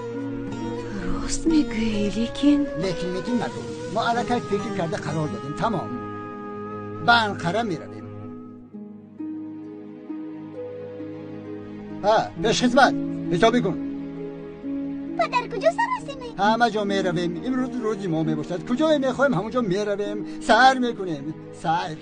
Рост мегӯӣ, лекин лекин мекин нагӯ. Мо аллакай фикр карда қарор додем, тамом. Ба Анқара меравем. Ҳа, пешхизмат, ҳисобӣ кун. Падар, куҷо сарасиме? Ҳама ҷо меравем. Имрӯз рӯзи мо мебошад. Куҷое мехоҳем, ҳамон ҷо меравем. Сайр мекунем. Сайр.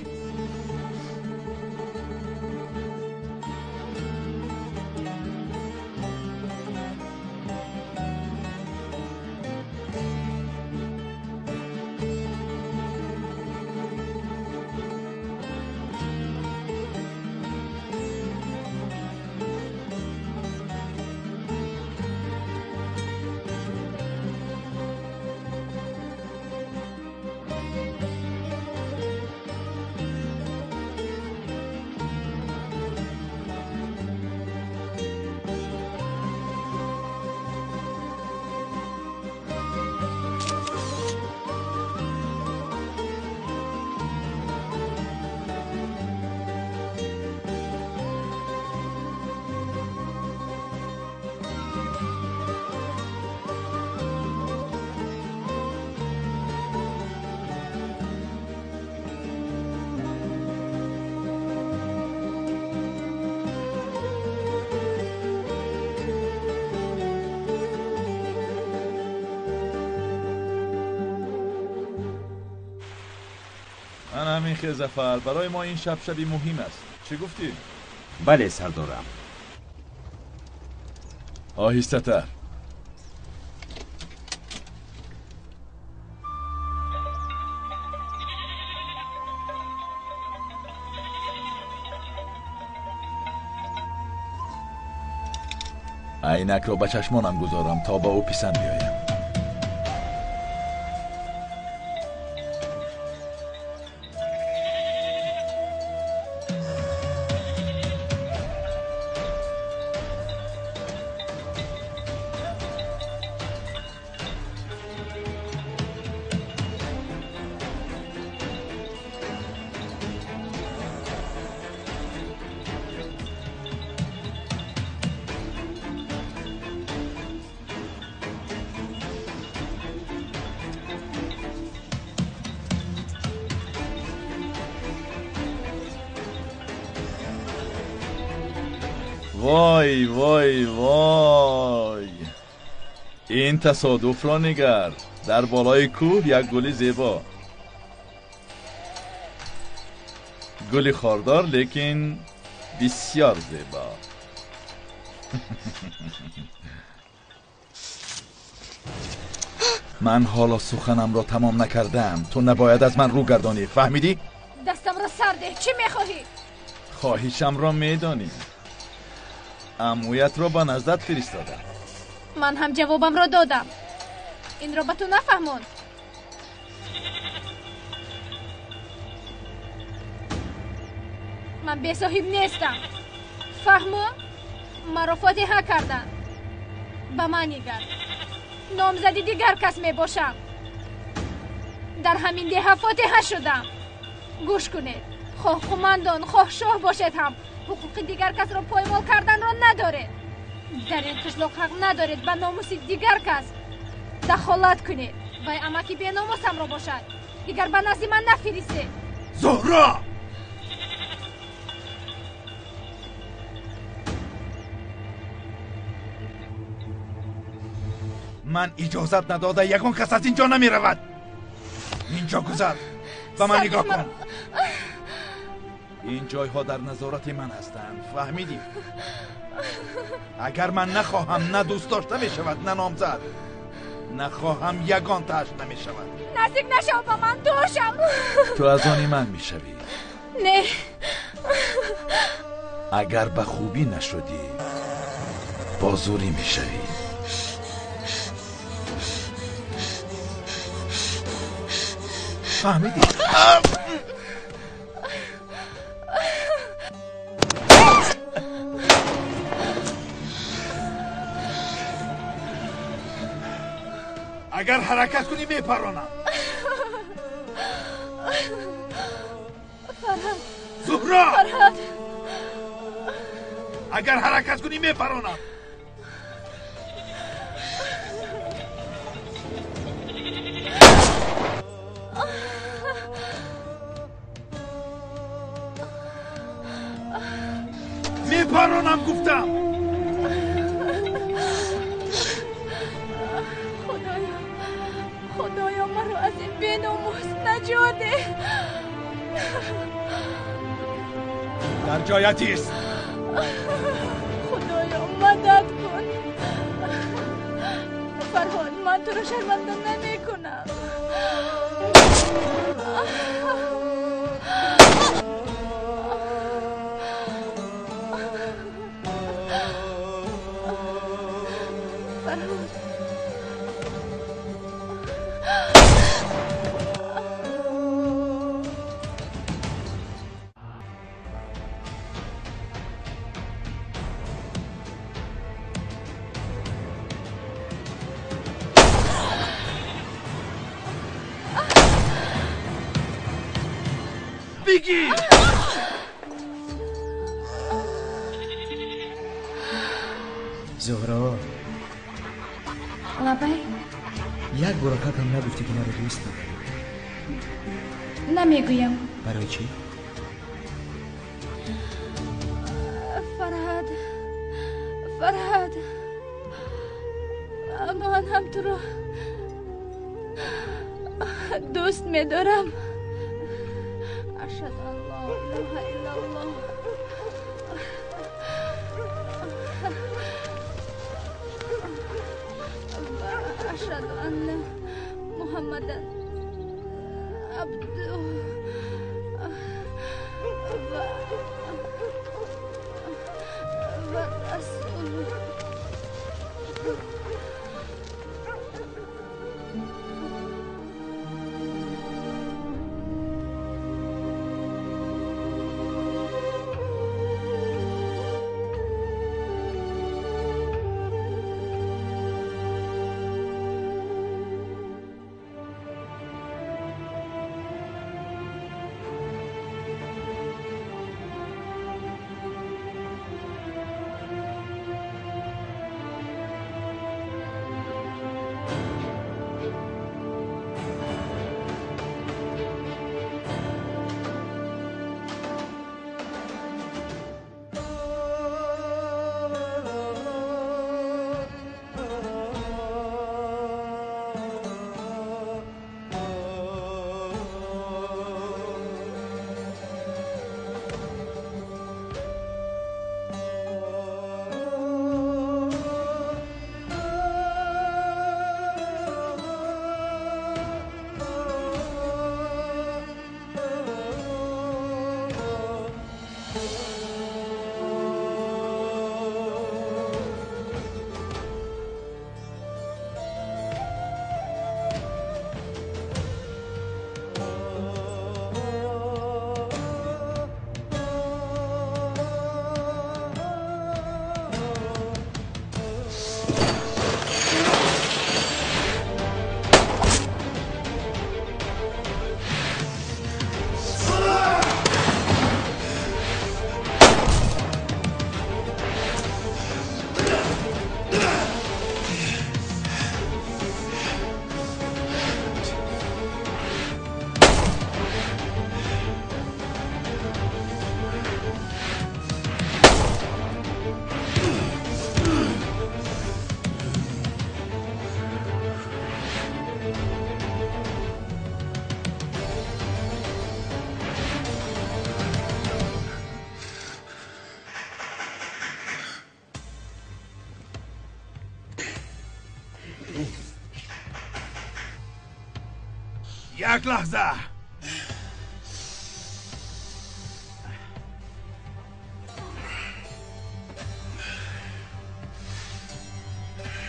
ҳамин Зафар, барои мо ин шаб шаби муҳим аст. Чӣ гуфтӣ? Бале, сардорам. Оҳистатар. Айнакро ба чашмонам гузорам то ба ӯ писанд биёям. Вой, вой, вой! Ин тасодуфро нигар. Дар болои кӯҳ як гули зебо. Гули хордор, лекин бисёр зебо. Ман ҳоло суханамро тамом накардаам. Ту набояд аз ман рӯ гардонӣ. Фаҳмидӣ? Дастамро сар деҳ. Чӣ мехоҳӣ? Хоҳишамро медонӣ. Амӯятро ба наздат фиристодам. Ман ҳам ҷавобамро додам. Инро ба ту нафаҳмонд. Ман бесоҳиб нестам. Фаҳмо? Маро фотиҳа карданд. Ба ман нигар. Номзади дигар кас мебошам. Дар ҳамин деҳа фотиҳа шудам. Гӯш кунед. Хоҳ қумандон, хоҳ шоҳ бошед ҳам ҳуқуқи дигар касро поймол карданро надоред. Дар ин қишлоқ ҳақ надоред ба номуси дигар кас дахолат кунед. Вай амаки беномусамро бошад. Дигар ба назди ман нафиристед. Зуҳро! Ман иҷозат надода ягон кас аз инҷо намеравад. Инҷо гузар. Ба ман нигоҳ кун. Ин ҷойҳо дар назорати ман ҳастанд. Фаҳмидӣ? Агар ман нахоҳам, на дӯст дошта мешавад, на номзад. Нахоҳам, ягон тааш намешавад. Наздик нашав ба ман, дур шав. Ту аз они ман мешавӣ. Не. Агар ба хубӣ нашудӣ, бо зӯрӣ мешавӣ. Фаҳмидӣ? Агар ҳаракат кунӣ мепаронам. Фарҳад. Зуҳро! Фарҳад. Агар ҳаракат кунӣ мепаронам. Мепаронам гуфтам. Худоё, Худоё, маро аз ин беномус наҷот деҳ. Дар ҷоят ист. Худоё, мадад кун. Фарҳод, ман туро шарманда намекунам. Фарҳод, бигир. Зуҳро. Лабай. Як бор акакам нагуфтӣ, ки маро дӯст медорӣ. Намегӯям. Барои чӣ? Фарҳад, Фарҳад, ман ҳам туро дӯст медорам. Ашҳаду ан ло илоҳа иллаллоҳ. Ва ашҳаду анна Муҳаммадан абдуҳу ва расулуҳ. Як лаҳза.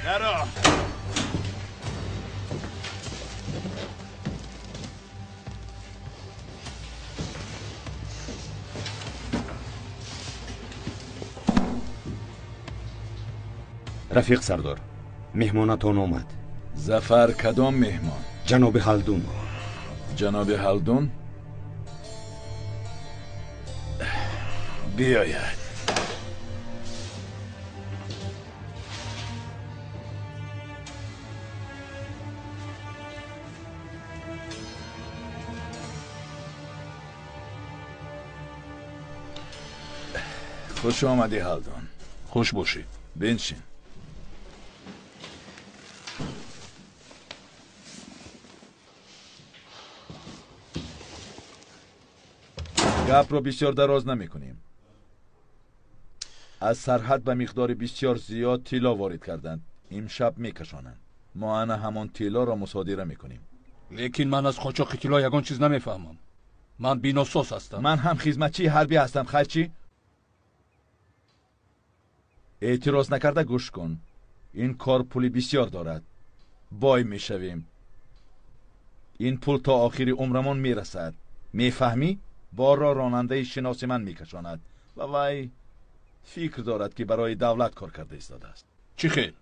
Даро. Рафиқ сардор, меҳмонатон омад. Зафар, кадом меҳмон? Ҷаноби Ҳалдун. Ҷаноби Ҳалдун биёяд. Хуш омадӣ, Ҳалдун. Хуш бошӣ. Биншин. Гапро бисёр дароз намекунем. Аз сарҳад ба миқдори бисёр зиёд тилло ворид карданд. Имшаб мекашонанд. Мо ана ҳамон тиллоро мусодира мекунем. Лекин ман аз қочоқи тилло ягон чиз намефаҳмам. Ман биносоз ҳастам. Ман ҳам хизматчии ҳарбӣ ҳастам. Хайр чӣ? Эътироз накарда гӯш кун. Ин кор пули бисёр дорад. Бой мешавем. Ин пул то охири умрамон мерасад. Мефаҳмӣ? Борро ронандаи шиноси ман мекашонад ва вай фикр дорад, ки барои давлат кор карда истодааст. Чӣ хел?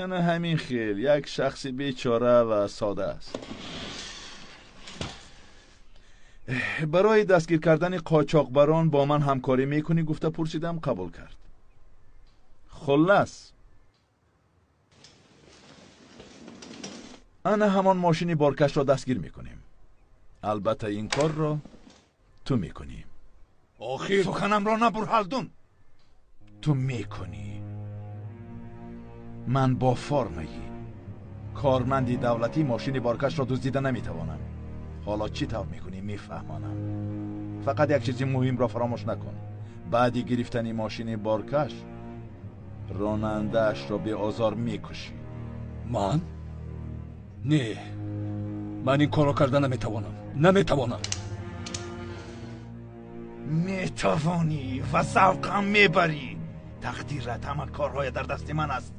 Ана ҳамин хел. Як шахси бечора ва сода аст. Барои дастгир кардани қочоқбарон бо ман ҳамкорӣ мекунӣ гуфта пурсидам, қабул кард. Хуллас, ана ҳамон мошини боркашро дастгир мекунем. Албатта ин корро ту мекунӣ. Охир суханамро набур, Ҳалдун. Ту мекунӣ. Ман бо формаи корманди давлатӣ мошини боркашро дуздида наметавонам. Ҳоло чӣ тавр мекунӣ мефаҳмонам. Фақат як чизи муҳимро фаромӯш накун. Баъди гирифтани мошини боркаш ронандаашро беозор мекушӣ. Ман? Не, ман ин корро карда наметавонам. Наметавонам. Метавонӣ ва завқам мебарӣ. Тақдират ҳама корҳоя дар дасти ман аст.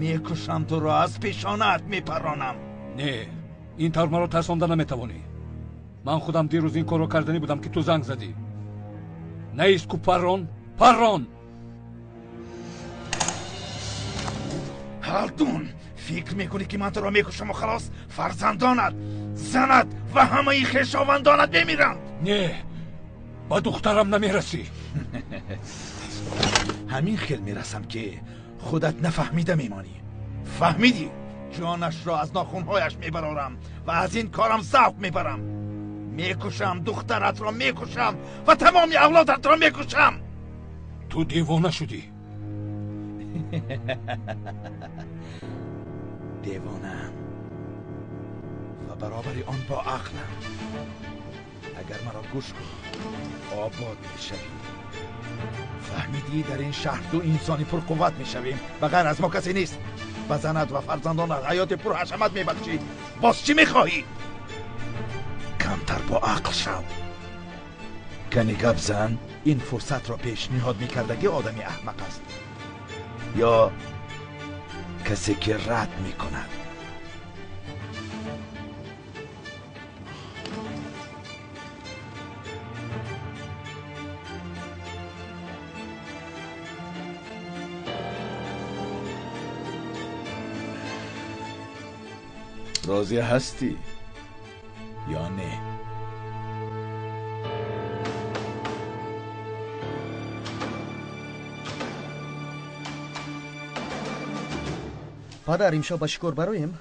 Мекушам туро, аз пешонаат мепаронам. Не, ин тавр маро тарсонда наметавонӣ. Ман худам дирӯз ин корро карданӣ будам, ки ту занг задӣ. Наист ку паррон, паррон. Ҳалдун, фикр мекунӣ, ки ман туро мекушаму халос? Фарзандонат, занат ва ҳамаи хешовандонат мемиранд. Не, ба духтарам намерасӣ. Ҳамин хел мерасам, ки худат нафаҳмида мемонӣ. Фаҳмидӣ? Ҷонашро аз нохунҳояш мебарорам ва аз ин корам завқ мебарам. Мекушам духтаратро, мекушам ва тамоми авлодатро мекушам. Ту девона шудӣ. Девонаам ва баробари он бо ақлам. Агар маро гӯш кунӣ, обод мешавӣ. Фаҳмидӣ? Дар ин шаҳр ду инсони пурқувват мешавем. Ба ғайр аз мо касе нест. Ба занат ва фарзандонат ҳаёти пурҳашамат мебахшӣ. Боз чӣ мехоҳӣ? Камтар бо ақл шав. Кани гап зан. Ин фурсатро пешниҳод мекардагӣ одами аҳмақ аст ё касе, ки рад мекунад. Розӣ ҳастӣ ё не? Падар, имшаб ба шикор бароем?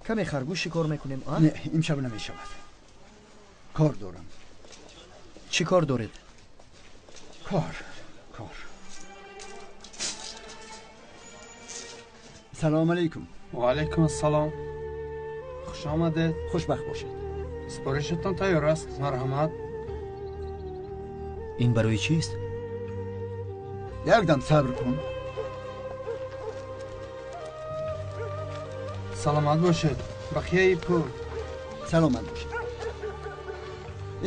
Каме харгӯш шикор мекунем, а? Не, имшаб намешавад. Кор дорам. Чӣ кор доред? Кор, кор. Салом алейкум. Ва алейкум ассалом. Хуш омадед. Хушбахт бошед. Супоришатон тайёр аст. Марҳамат. Ин барои чист? Якдам сабр кун. Саломат бошед. Бақияи пул. Саломат бошед.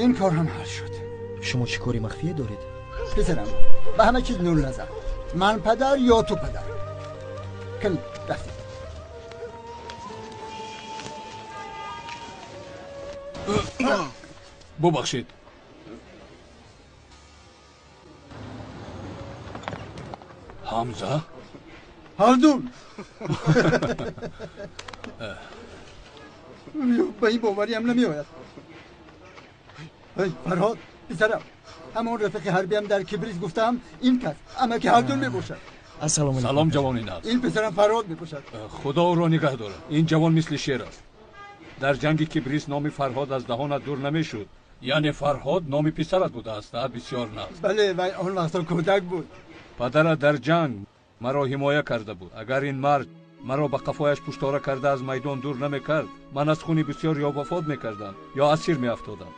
Ин кор ҳам ҳал шуд. Шумо чӣ кори махфие доред? Писарам, ба ҳама чиз нур назар. Ман падар ё ту падар? Кани, рафтем. Бубахшед. Ҳамза? Ҳалдун! Ба ин бовариам намеояд. Фарҳод, писарам, ҳамон рафиқи ҳарбиам дар Кибрис гуфтаам, ин кас амаки Ҳалдун мебошад. Ассалому алайкум. Салом, ҷавони нағз. Ин писарам Фарҳод мебошад. Худо ӯро нигаҳ дорад. Ин ҷавон мисли шер аст. Дар ҷанги Кибрис номи Фарҳод аз даҳонат дур намешуд. Яъне Фарҳод номи писарат будааст, бисёр нағз. Бале, вай он вақто кӯдак буд. Падарат дар ҷанг маро ҳимоя карда буд. Агар ин мард маро ба қафояш пуштора карда аз майдон дур намекард, ман аз хуни бисёр ё вафот мекардам, ё асир меафтодам.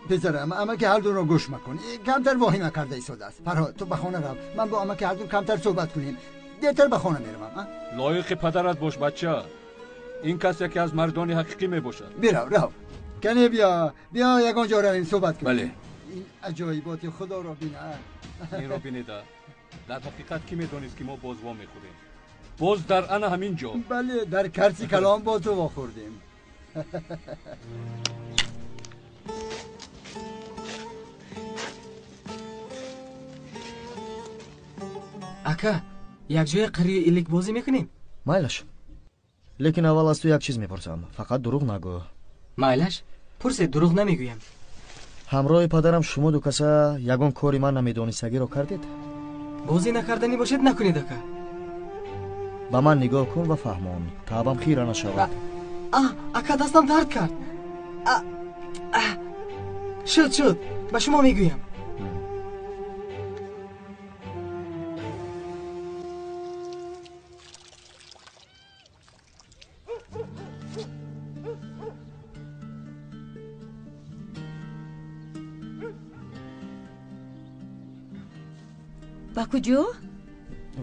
Писарам, амаки Ҳалдунро гӯш макун. Камтар воҳима карда истодааст. Фарҳод, ту ба хона рав. Ман бо амаки Ҳалдун камтар суҳбат кунем. Дертар ба хона меравам. Лоиқи падарат бош, бача. Ин кас яке аз мардони ҳақиқӣ мебошад. Бирав, рав. Кане биё, биё ягон ҷо равем суҳбат кунем. Бале. Ин аҷоиботи худоро бина. Инро бинеда. Дар ҳақиқат кӣ медонист, ки мо боз во мехӯрем? Боз дар ана ҳамин ҷо. Бале, дар карси калон бо ту вохӯрдем. Ака, якҷоя қарию илик бозӣ мекунем? Майлаш. Лекин аввал аз ту як чиз мепурсам. Фақат дурӯғ нагӯ. Майлаш, пурсед, дурӯғ намегӯям. Ҳамроҳи падарам шумо ду каса ягон кори ман намедонистагиро кардед? Бозӣ накарданӣ бошед, накунед, ака. Ба ман нигоҳ кун ва фаҳмон. Таъбам хира нашавад. Ака, дастам дард кард. Шуд, шуд, ба шумо мегӯям. Ба куҷо?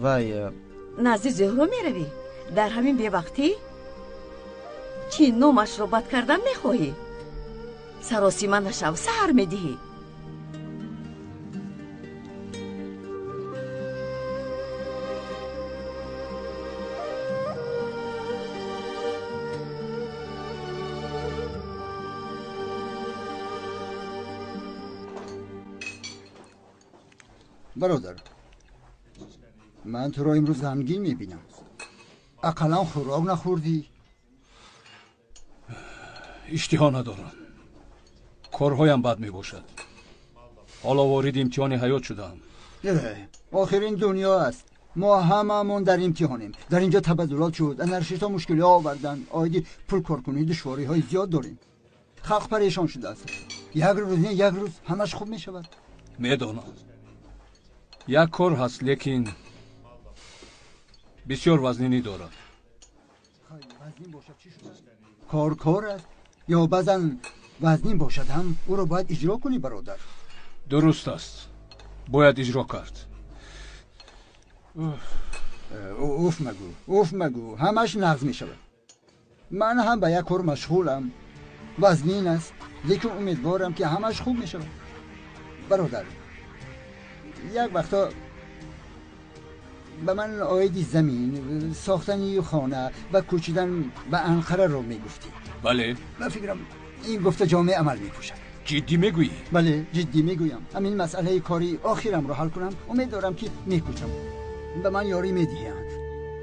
Вай, назди Зуҳро меравӣ? Дар ҳамин бевақтӣ? Чӣ номашро бад кардан мехоҳӣ? Саросима нашав, саҳар медиҳӣ. Бародар, ман туро имрӯз ғамгин мебинам. Ақаллан хӯрок нахӯрдӣ. Иштиҳо надорам. Корҳоям бад мебошад. Ҳоло вориди имтиҳони ҳаёт шудаам. Охир ин дунё аст. Мо ҳамаамон дар имтиҳонем. Дар инҷо табаддулот шуд, анаршистҳо мушкилиҳо оварданд. Оиди пулкоркунӣ душвориҳои зиёд дорем. Халқ парешон шудааст. Як рӯз не, як рӯз ҳамаш хуб мешавад. Медонам. Як кор ҳаст, лекин бисёр вазнинӣ дорад. Кор кор аст, ё баъзан вазнин бошад ҳам ӯро бояд иҷро кунӣ, бародар. Дуруст аст, бояд иҷро кард. Уф магӯ, уф магӯ, ҳамаш нағз мешавад. Ман ҳам ба як кор машғулам. Вазнин аст, лекин умедворам, ки ҳамаш хуб мешавад. Бародар, як вақто ба ман оиди замин, сохтани хона ва кӯчидан ба Анқараро мегуфтӣ. Бале. Ба фикрам ин гуфта ҷомеъ амал мепӯшад. Ҷиддӣ мегӯӣ? Бале, ҷиддӣ мегӯям. Ҳамин масъалаи кори охирамро ҳал кунам, умед дорам, ки мекӯчам. Ба ман ёрӣ медиҳанд.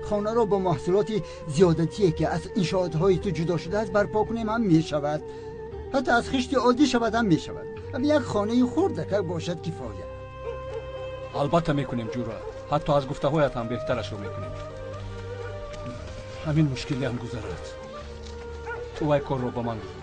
Хонаро бо маҳсулоти зиёдатие, ки аз иншоотҳои ту ҷудо шудааст, барпо кунем ҳам мешавад. Ҳатто аз хишти оддӣ шавад ҳам мешавад. Як хонаи хурдакак бошад кифоя. Албатта мекунем, ҷура. Ҳатто аз гуфтаҳоят ҳам беҳтарашро мекунем. Ҳамин мушкилиам гузарад. Ту вай корро ба ман гузор.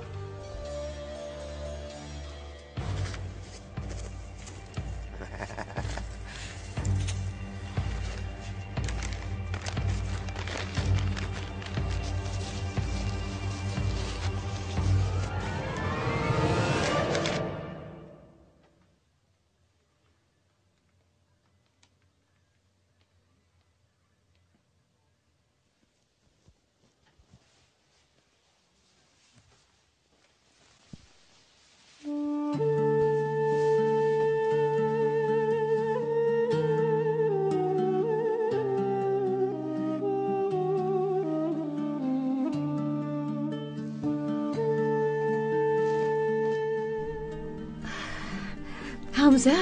Ҳамза?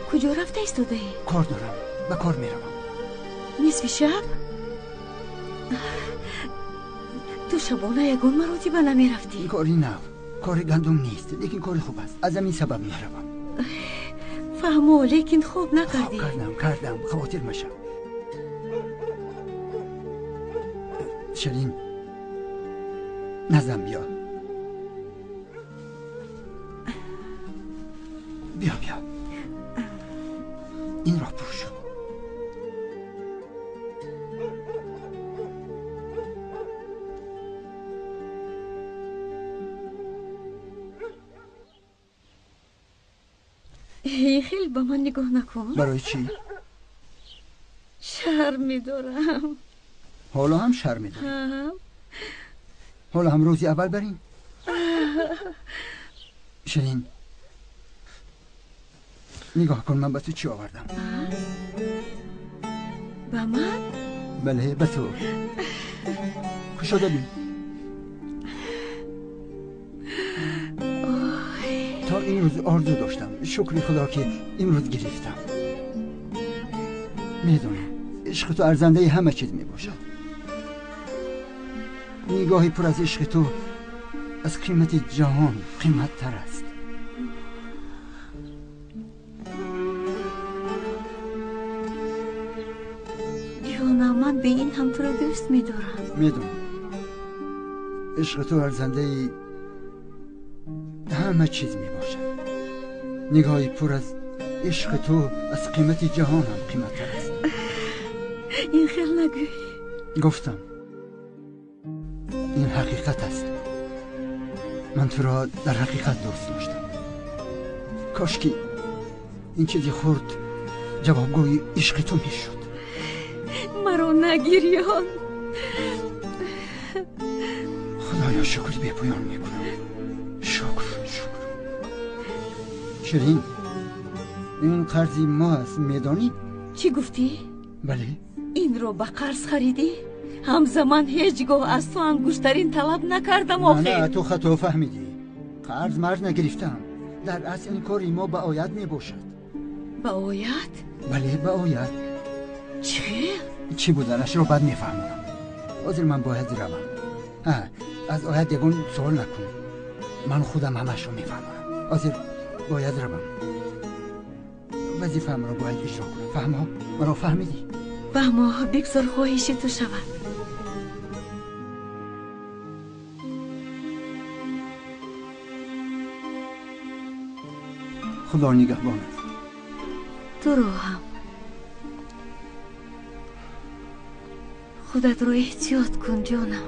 Куҷо рафта истодаӣ? Кор дорам, ба кор меравам. Нисфи шаб? Ту шабона ягон маротиба намерафтӣ? Кори нав, кори гандум нест, лекин кори хуб аст. Аз ҳамин сабаб меравам. Фаҳмо, лекин хоб накардӣ. Хоб кардам, кардам, хавотир машав. Ширин, наздам биё. Биё, биё, инро пӯш. Хеле ба ман нигоҳ накун. Барои чӣ? Шарм медорам. Ҳоло ҳам шарм медорӣ? Ҳоло ҳам рӯзи аввал барин? Ширин, нигоҳ кун, ман ба ту чӣ овардам. Ба ман? Бале, ба ту. Кушода бин. То имрӯз орзу доштам. Шукри Худо ки имрӯз гирифтам. Медонам, ишқи ту арзандаи ҳама чиз мебошад. Нигоҳи пур аз ишқи ту аз қимати ҷаҳон қиматтар аст. Ҷонам, ман бе ин ҳам туро дӯст медорам. Медонам, ишқи ту арзандаи ҳама чиз мебошад. Нигоҳи пур аз ишқи ту аз қимати ҷаҳон ҳам қиматтар аст. Ин хел нагӯй. Гуфтам, ин ҳақиқат аст. Ман туро дар ҳақиқат дӯст доштам. Кош ки ин чизи хурд ҷавобгӯи ишқи ту мешуд. Маро нагирён. Худоё, шукри бепоён мекунам. Шукр, шукр. Ширин, ин қарзи мо аст, медонӣ? Чӣ гуфтӣ? Бале. Инро ба қарз харидӣ? Ҳамзаман ҳеҷ гоҳ аз ту ангуштарин талаб накардам охир. На, ту хато фаҳмидӣ. Қарз марз нагирифтам. Дар асл ин кори мо ба оят мебошад. Ба оят? Бале, ба оят. Чӣ? Чӣ буданашро баъд мефаҳмонам. Ҳозир ман бояд равам. Аз оят ягон суол накун. Ман худам ҳамашро мефаҳмонам. Ҳозир бояд равам. Вазифаамро бояд иҷро кунам. Фаҳмо? Маро фаҳмидӣ? Фаҳмо, бигзор хоҳиши ту шавад. Худо нигаҳбон аст. Туро ҳам. Худатро эҳтиёт кун, ҷонам.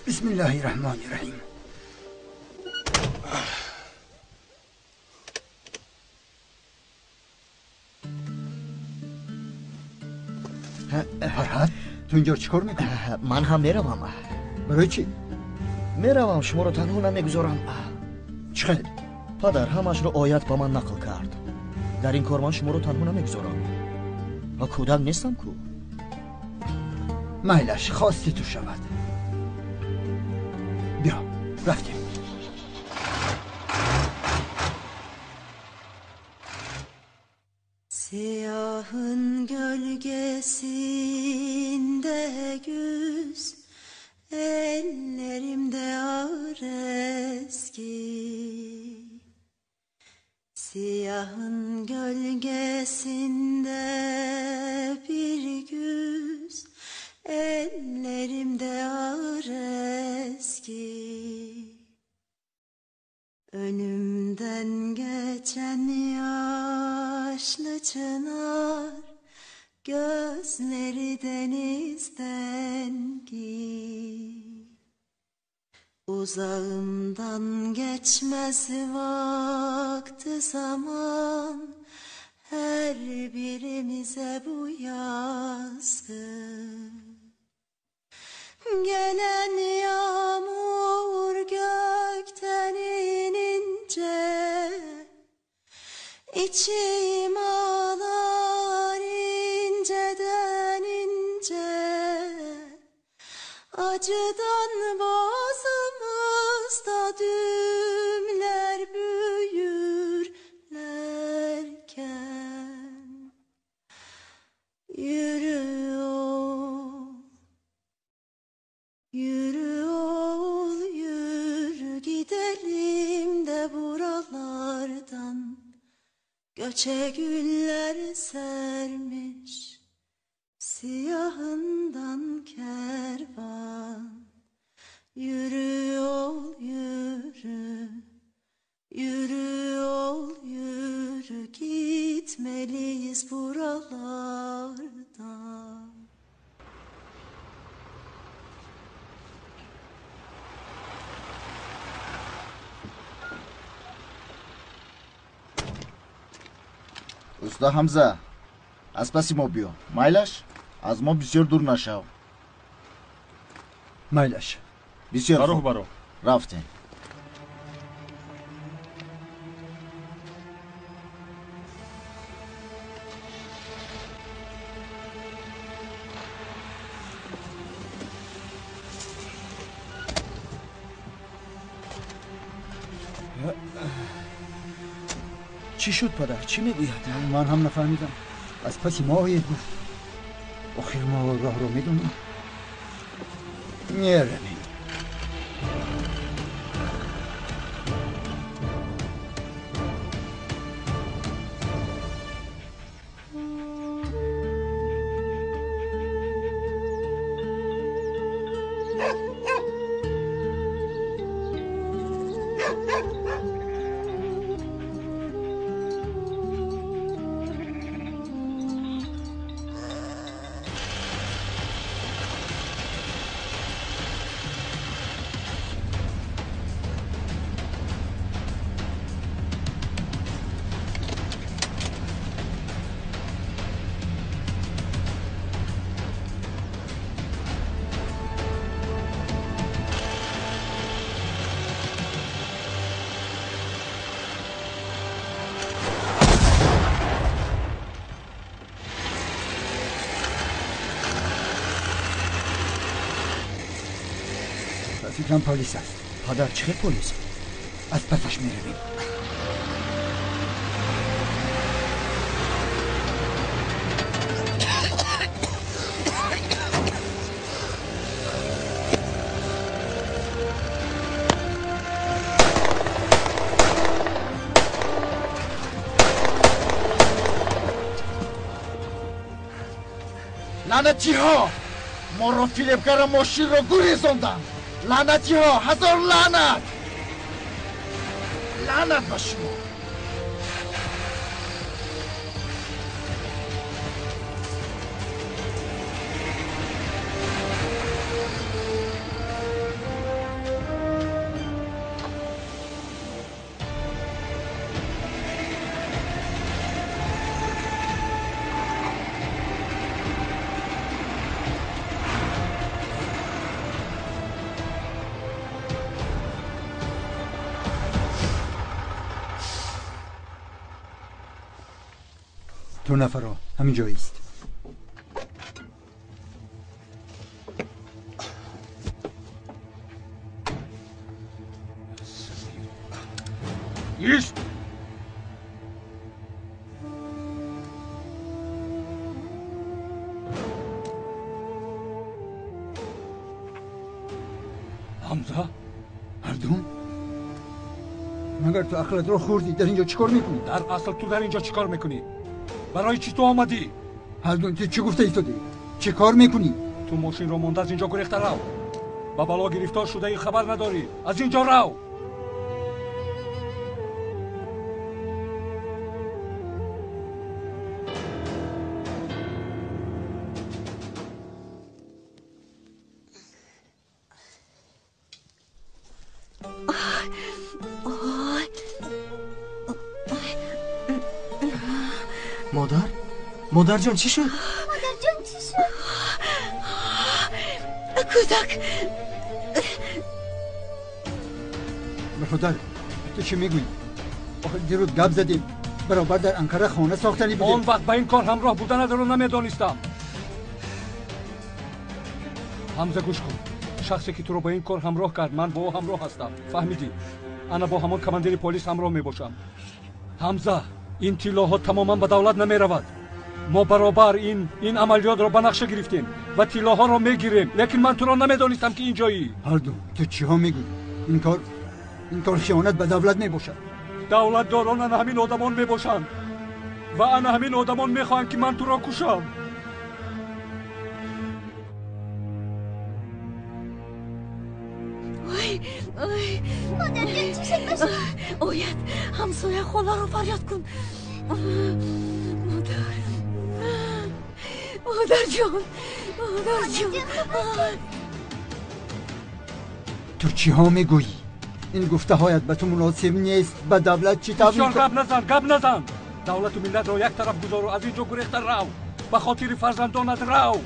بسم الله الرحمن الرحیم. فرهاد، تو اینجا چیکار میکنی؟ من هم میروم. برای چی؟ میروم، شما رو تنها نمیگذارم. چخیل؟ پدر همش رو آیت با من نقل کرد. در این کار من شما رو تنها نمیگذارم. من کودک نیستم کو. میلش خواستی تو شود. بیا رفتیم. Siyahın gölgesinde güz, ellerimde ağır eski. Siyahın gölgesinde bir güz, ellerimde ağır eski. Önümden geçen yaşlı çınar, gözleri denizden gi. Uzağımdan geçmez vakti zaman, her birimize bu yazgı. Gelen yağmur gökten inince, içim ağlar inceden ince. Acıdan boğazımızda düğümler büyürlerken, Göçe güller sermiş siyahından kervan. Yürü ol yürü, yürü ol yürü, gitmeliyiz buralardan. Usta Hamza, аз паси мо биё. Майлаш? Аз мо бисёр дур нашав. Майлаш. Бисёр Бароҳ хуб. бароҳ. Рафтем. Чӣ шуд, падар? Чӣ мегӯяд? Ман ҳам нафаҳмидам. Аз паси мо оед гуфт. Охир мо роҳро медонем. Меравем. فکرم پلیس است. падар, чӣ хел полис? Аз пасаш меравем. Лаънатиҳо! Моро фиреб карда мошинро гурезонданд. Лаънатиҳо, ҳазор лаънат! Лаънат ба шумо! Ду нафаро ҳамин ҷо ист. Ист! Ҳамза? Ҳардум? Магар ту ақлатро хӯрдӣ? Дар ин ҷо чӣ кор мекунӣ? Дар асл ту дар ин ҷо чӣ кор мекунӣ? Барои чӣ ту омадӣ? Ҳардун, ту чӣ гуфта истодӣ? Чӣ кор мекунӣ? Ту мошинро монда аз ин ҷо гурехта рав. Ба бало гирифтор шудаи хабар надорӣ. Аз ин ҷо рав. Модар, модарҷон, чӣ шуд? Модарҷон, чӣ шуд? Кӯдак. Бародар, ту чӣ мегӯӣ? Охир дирӯз гап задем. Баробар дар Анкара хона сохтанӣ будем. Он вақт ба ин кор ҳамроҳ буданатро намедонистам. Ҳамза, гӯш кун. Шахсе ки туро ба ин кор ҳамроҳ кард, ман бо ӯ ҳамроҳ ҳастам. Фаҳмидӣ? Ана бо ҳамон командири полис ҳамроҳ мебошам. Ҳамза, ин тиллоҳо тамоман ба давлат намеравад. Мо баробар ин амалиётро ба нақша гирифтем ва тиллоҳоро мегирем, лекин ман туро намедонистам ки ин ҷоӣ. Ҳардум, ту чиҳо мегӯӣ? Ин кор хиёнат ба давлат мебошад. Давлатдорон ана ҳамин одамон мебошанд. Ва ана ҳамин одамон мехоҳанд, ки ман туро кушам. Модарҷон, чӣ шуд ба шумо? Ояд, ҳамсоя холаро фарёд кун. Модар, модарҷон, модарҷон. Ту чиҳо мегӯӣ? Ин гуфтаҳоят ба ту муносиб нест. Ба давлат чӣ тавр? Бисёр гап назан, гап назан. Давлату миллатро як тараф гузору аз ин ҷо гурехта рав. Ба хотири фарзандонат рав.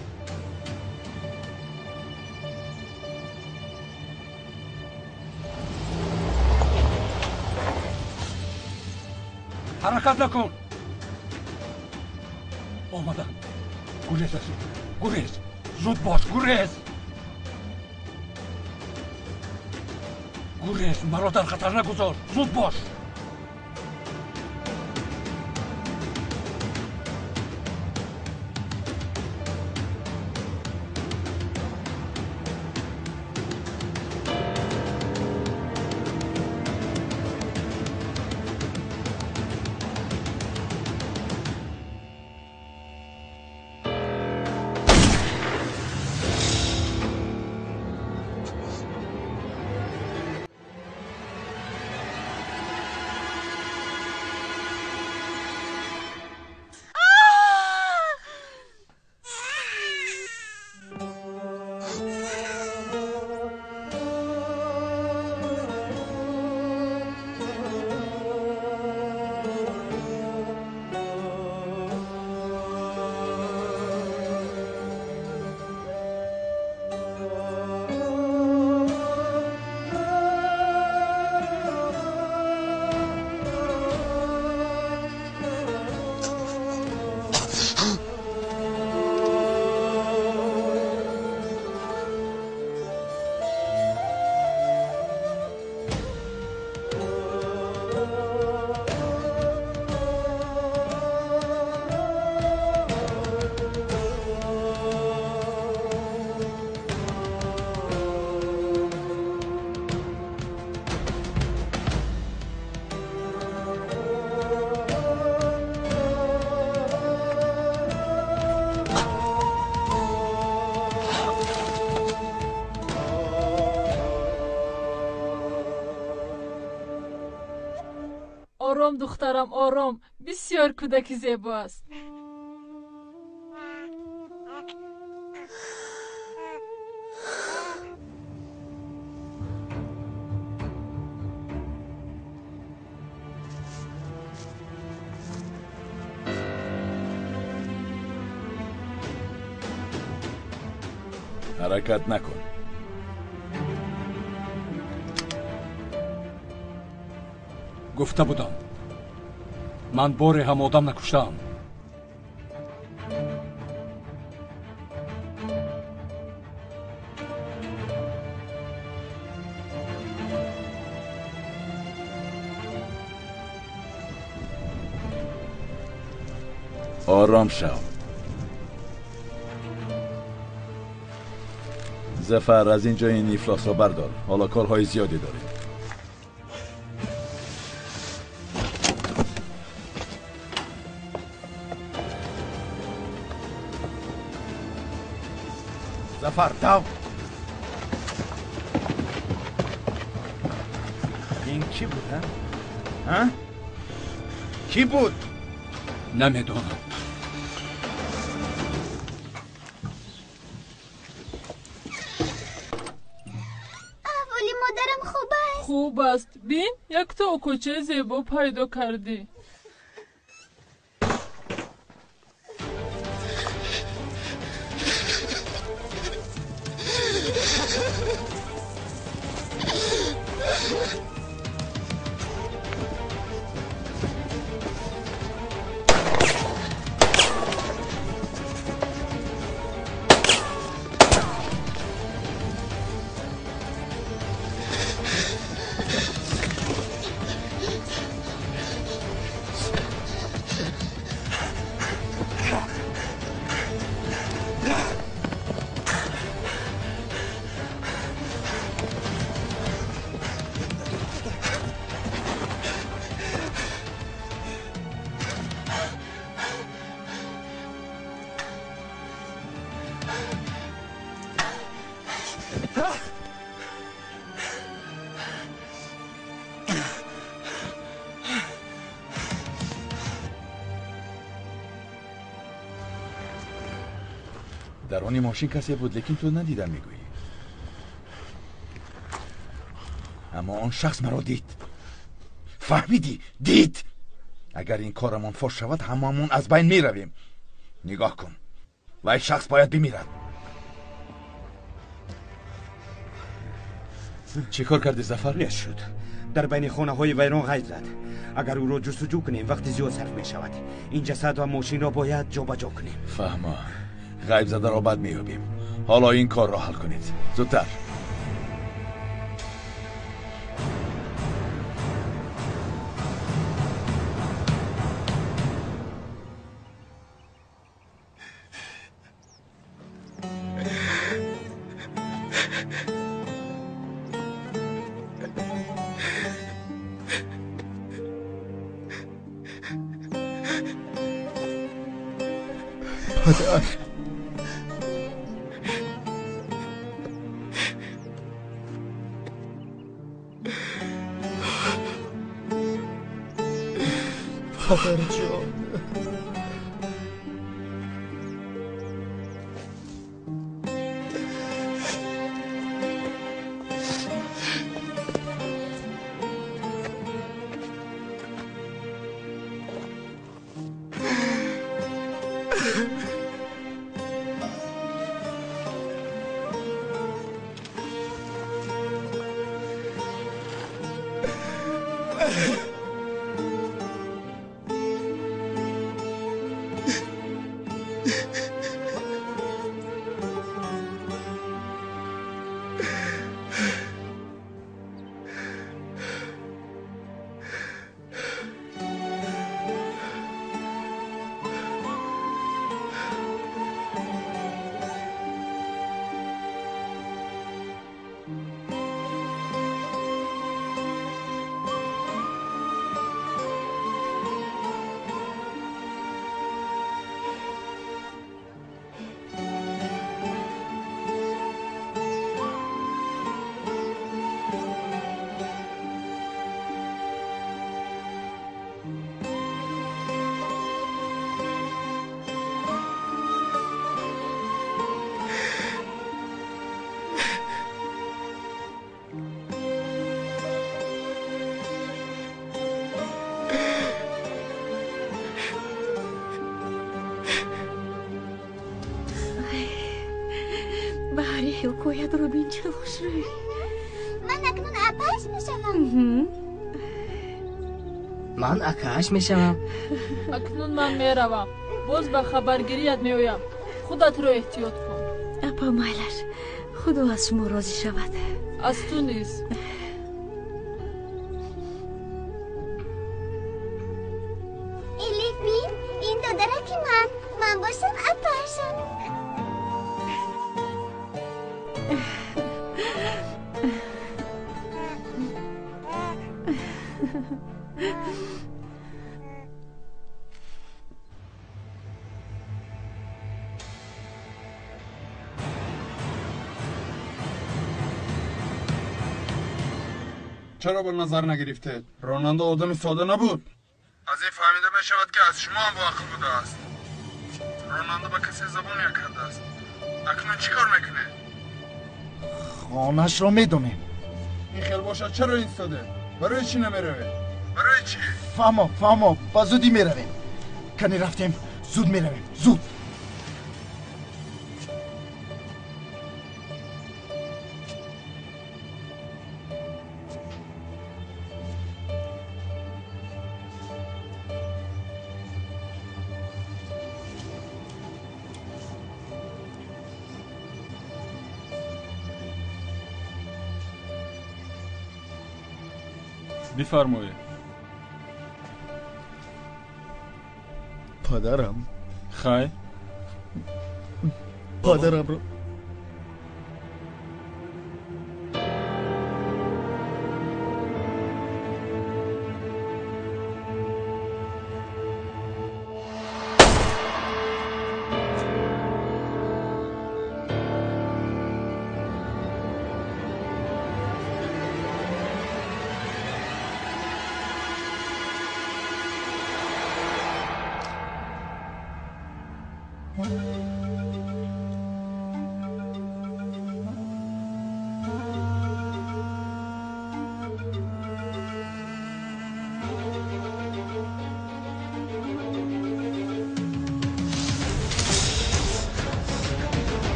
Ҳаракат накун. Омадам. Гурез аз ин ҷо, гурез. Зуд бош, гурез. Гурез, маро дар хатар нагузор. Зуд бош. Ором, духтарам, ором. Бисёр кӯдаки зебо аст. Ҳаракат накун. Гуфта будам, ман боре ҳам одам накуштаам. Ором шав. Зафар, аз ин ҷо ин ифлосро бардор. Ҳоло корҳои зиёде дорем. Зафар, дав! Ин кӣ буд, ҳа? Кӣ буд? Намедонам. Аҳволи модарам хуб аст? Хуб аст. Бин, якто кӯчаи зебо пайдо кардӣ. Дарони мошин касе буд, лекин ту надидам мегӯӣ. Аммо он шахс маро дид. Фаҳмидӣ? Дид. Агар ин корамон фош шавад, ҳамамон аз байн меравем. Нигоҳ кун, вай шахс бояд бимирад. Чӣ кор кардӣ, Зафар? Нест шуд. Дар байни хонаҳои вайрон ғайб зад. Агар ӯро ҷустуҷӯ кунем, вақти зиёд сарф мешавад. Ин ҷасад ва мошинро бояд ҷобаҷо кунем. Фаҳмо, ғайб задаро бад меёбем. Ҳоло ин корро ҳал кунед. Зудтар. Падар, падарҷон, ҳикоят ро бин, чӣ хушрӯй. Ман акнун апааш мешавам. Ман акааш мешавам. Акнун ман меравам, боз ба хабаргирият меоям. Худатро эҳтиёт кун. Апа, майлаш, худо аз шумо розӣ шавад. Аз ту низ. Элиф, бин, ин додараки ман. Ман бошам апаашам. Чаро ба назар нагирифтед? Ронанда одами сода набуд. Аз ин фаҳмида мешавад, ки аз шумо ҳам боақл будааст. Ронанда ба касе забон як кардааст. Акнун чӣ кор мекунед? Хонаашро медонем. Ин хел бошад, чаро истодед? Барои чӣ намеравед? Барои чӣ? Фаҳмо, фаҳмо, ба зудӣ меравем. Кани рафтем, зуд меравем, зуд. Бифармоед. Падарам. Хай. Падарамро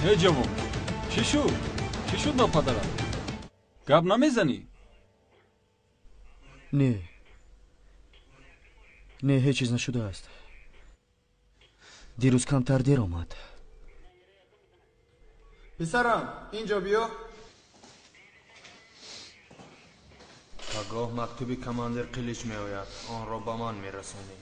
Эй ҷавон, чӣ шуд? Чӣ шуд ба падарат? Гап намезанӣ? Не, не, ҳеҷ чиз нашудааст. Дирӯз камтар дер омад. Писарам, инҷо биё. Пагоҳ мактуби командир Қилич меояд, онро ба ман мерасонӣ.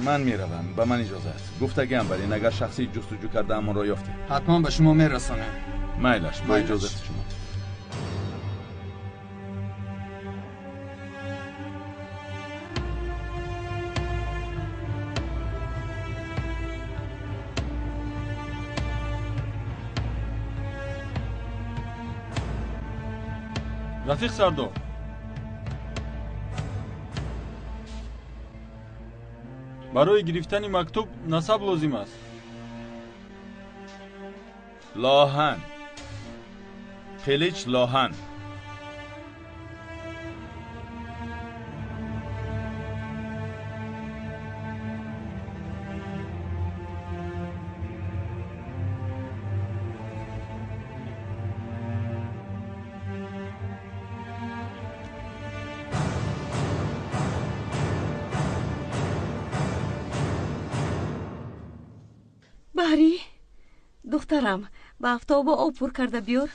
Ман меравам, ба ман иҷоза аст. Гуфтагиам бар ин, агар шахси ҷустуҷӯ кардаам онро ёфтем. Ҳатман ба шумо мерасонем. Майлаш, бо иҷозати шумо. Рафиқ сардор, барои гирифтани мактуб насаб лозим аст. Лоҳан, Қилич Лоҳан. Баҳрӣ, духтарам, ба афтоба об пур карда биёр.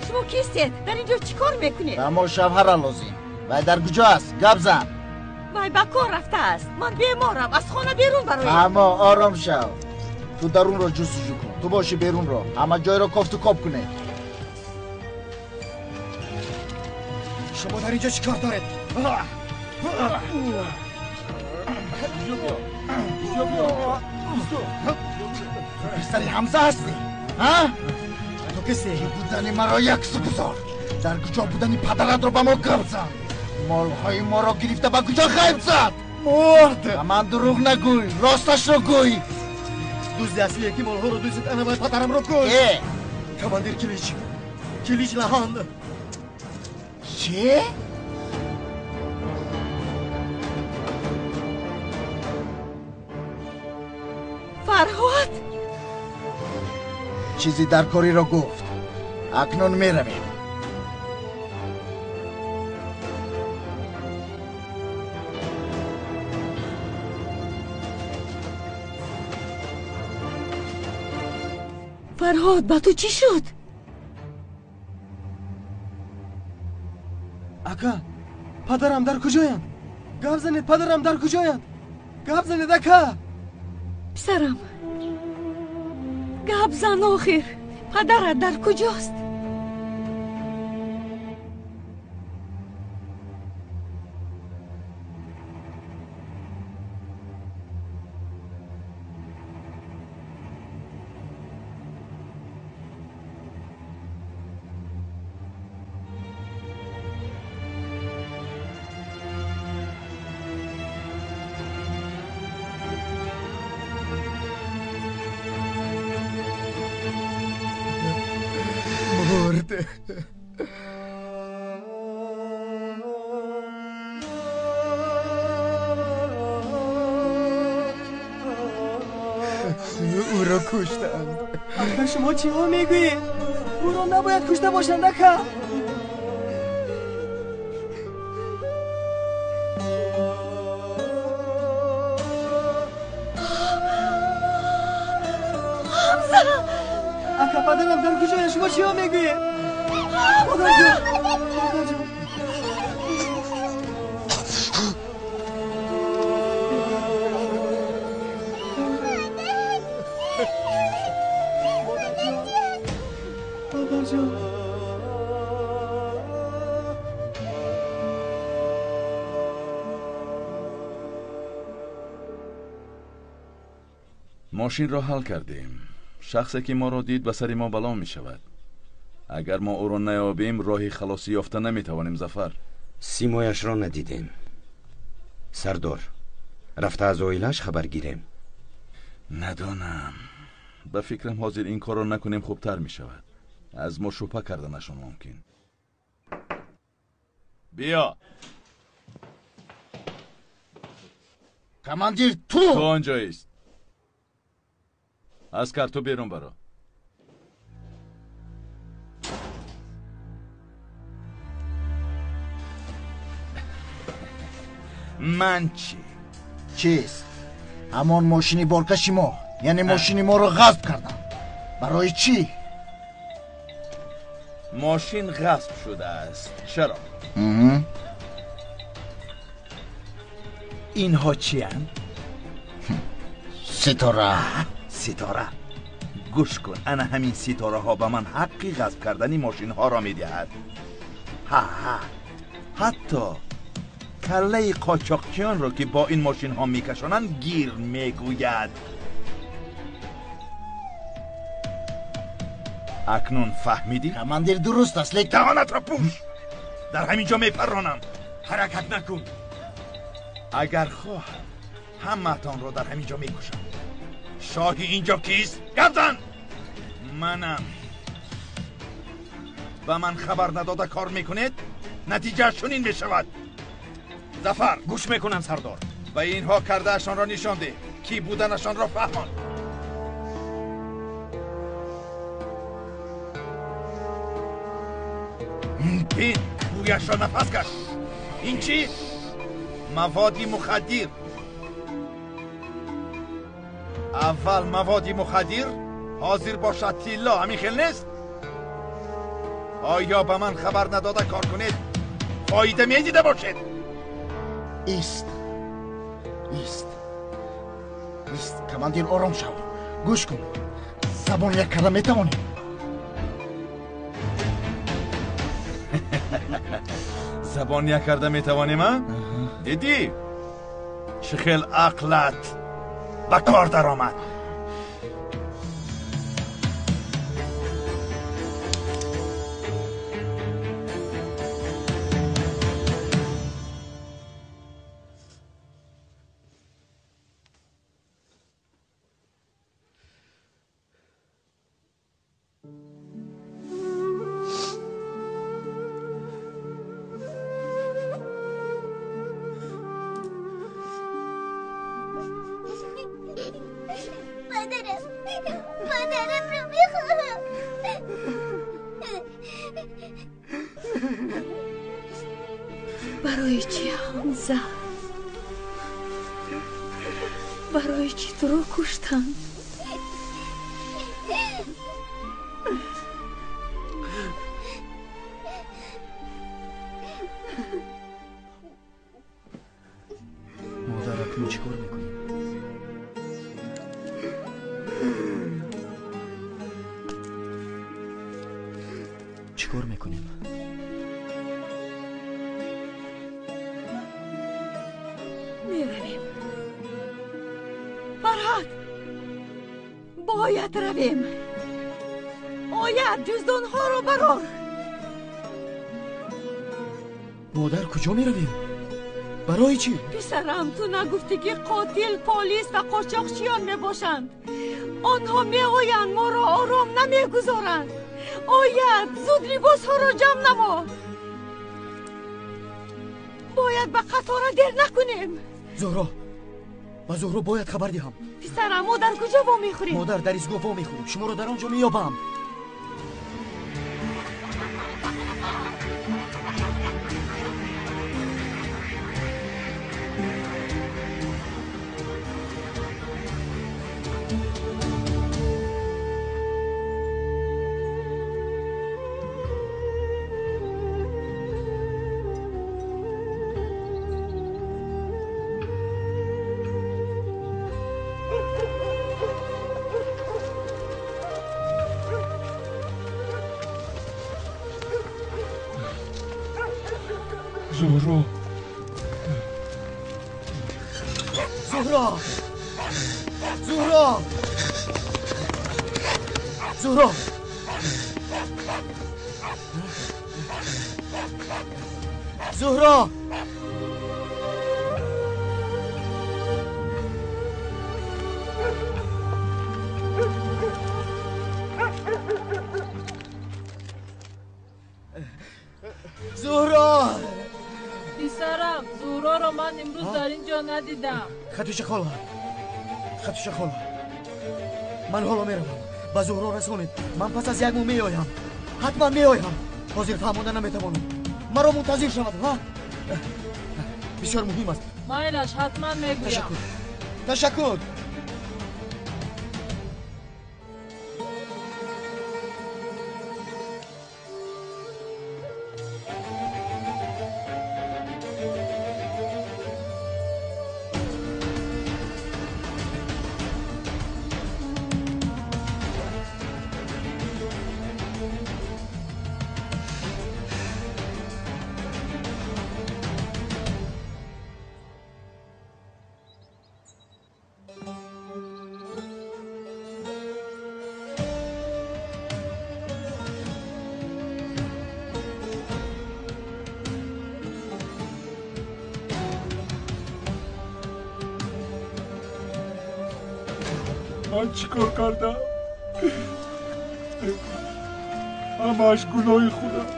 Шумо кистед? Дар ин ҷо чӣ кор мекунед? Ба мо шавҳара лозим. Вай дар куҷо аст? Гап зан. Вай ба кор рафтааст. Ман беморам, аз хона берун бароям. Аммо ором шав. Ту дарунро ҷустуҷӯ кун, ту боши берунро. Ҳама ҷойро кофту коб кунед. Шумо дар ин ҷо чӣ кор доред? Писари Ҳамза ҳастӣ? Ту кисти? Ки будани маро яксу гузор. Дар куҷо будани падаратро ба мо гап зан. Молҳои моро гирифта ба куҷо ғайб зад? Мурд. Ба ман дурӯғ нагӯй, росташро гӯй. Дузди аслие ки молҳоро дуздид, ана вай падарамро кушт. Командир Килич, Килич Лаҳан. Чӣ? Фарҳод! Чизи дар кориро гуфт. Акнун меравем. Фарҳод, ба ту чӣ шуд? Ака, падарам дар куҷоянд? Гап занед, падарам дар куҷоянд? Гап занед, ака! Писарам, гап зан охир, падарат дар куҷост? Ӯро куштанд. Ака, шумо чиҳо мегӯед? Ӯро набояд кушта бошанд, ака. Ҳамза! Ака, падарам дар куҷоянд? Шумо чиҳо мегӯед? Модарҷон, модарҷон. Мошинро ҳал кардем. Шахсе ки моро дид, ба сари мо бало мешавад. Агар мо ӯро наёбем, роҳи халосӣ ёфта наметавонем, Зафар. Симояшро надидем. Сардор, рафта аз оилааш хабар гирем. Надонам. Ба фикрам ҳозир ин корро накунем хубтар мешавад. Аз мо шубҳа карданашон мумкин. Биё. Командир, ту! Ту онҷо ист. Аскар, ту берун баро. Ман чӣ? Чист? Ҳамон мошини боркаши мо, яъне мошини моро ғасб карданд. Барои чӣ? Мошин ғасб шудааст. Чаро? Инҳо чиянд? Ситора. Ситора. Гӯш кун, ана ҳамин ситораҳо ба ман ҳаққи ғасб кардани мошинҳоро медиҳад. Ҳа ҳа. Ҳатто каллаи қочоқчиёнро ки бо ин мошинҳо мекашонанд гир мегӯяд. Акнун фаҳмидӣ? Командир, дуруст аст, лекин даҳонатро пӯш. Дар ҳамин ҷо мепарронам. Ҳаракат накун. Агар хоҳам ҳамаатонро дар ҳамин ҷо мекушам. Шоҳи инҷо кист? Гап зан! Манам. Ба ман хабар надода кор мекунед, натиҷааш чунин мешавад. Зафар! Гӯш мекунам, сардор. Ба инҳо кардаашонро нишон деҳ, кӣ буданашонро фаҳмон. Бин, бӯяшро нафас каш. Ин чӣ? Маводи мухаддир. Аввал маводи мухаддир, ҳозир бошад тилло. Ҳамин хел нест? Оё ба ман хабар надода кор кунед, фоида медида бошед? Ист, ист, ист. Командир, ором шав. Гӯш кун, забон як карда метавонем. Забон як карда метавонем, а? Дидӣ чӣ хел ақлат ба кор даромад. Падарамро мехоҳам. Барои чӣ, Ҳамза? Барои чӣ туро куштанд? Модар, акнун чӣ кор мекунем? Чӣ кор мекунем? Меравем. Фарҳад, бояд равем. Ояд, ҷуздонҳоро барор. Модар, куҷо меравем? Барои чӣ? Писарам, ту нагуфтӣ ки қотил, полис ва қочоқчиён мебошанд. Онҳо меоянд, моро ором намегузоранд. Ояд, зуд либосҳоро ҷамъ намо. Бояд ба қатора дер накунем. Зуҳро, ба Зуҳро бояд хабар диҳам. Писарам, мо дар куҷо вомехӯрем? Модар, дар изгоҳ вомехӯрем. Шуморо дар он ҷо меёбам. Зуҳро, Зуҳро, Зуҳро, Зуҳро, Зуҳро. Зуҳро. Ман имрӯз дар ин ҷо надидам. Хатиша хола, Хатиша хола, ман ҳоло меравам. Ба Зуҳро расонед, ман пас аз як моҳ меоям, ҳатман меоям. Ҳозир фаҳмонда наметавонам, маро мунтазир шавад. Ҳа, бисёр муҳим аст. Майлаш, ҳатман мегӯям. Ташаккур, ташаккур. Ман чӣ кор кардам? Ҳамааш гуноҳи худам.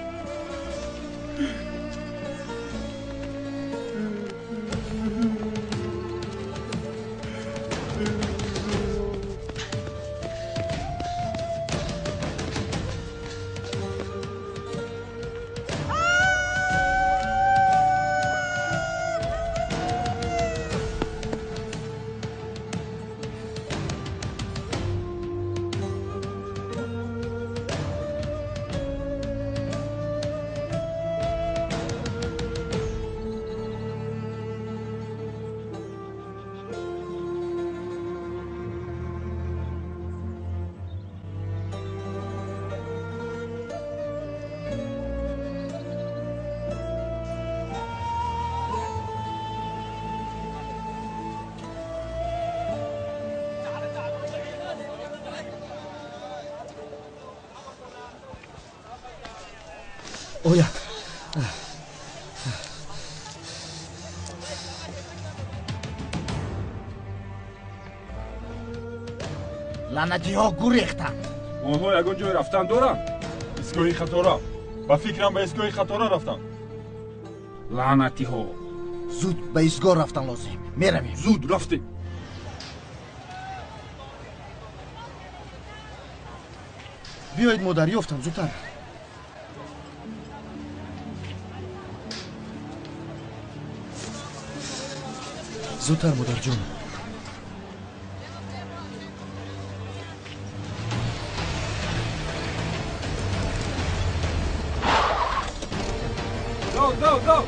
Ояд. Лаънатиҳо гурехтанд. Онҳо ягон ҷой рафтан доранд? Истгоҳи Қатора. Ба фикрам, ба истгоҳи Қатора рафтанд. Лаънатиҳо. Зуд ба истгоҳ рафтан лозим. Меравем. Зуд рафтем. Биёед, модар, ёфтам, зудтар. Зудтар, модарҷон. Дав, дав, дав!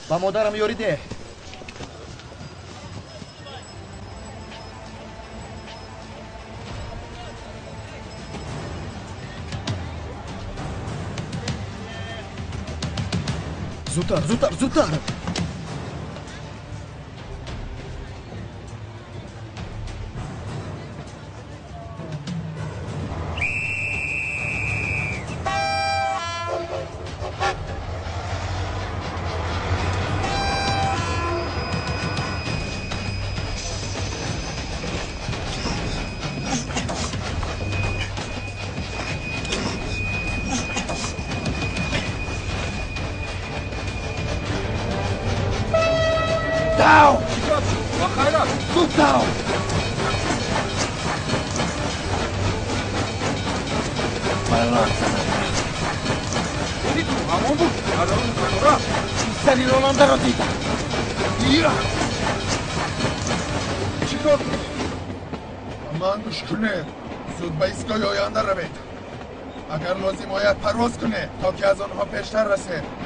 Ба модарам ёрӣ деҳ. Зудтар, зудтар, зудтар!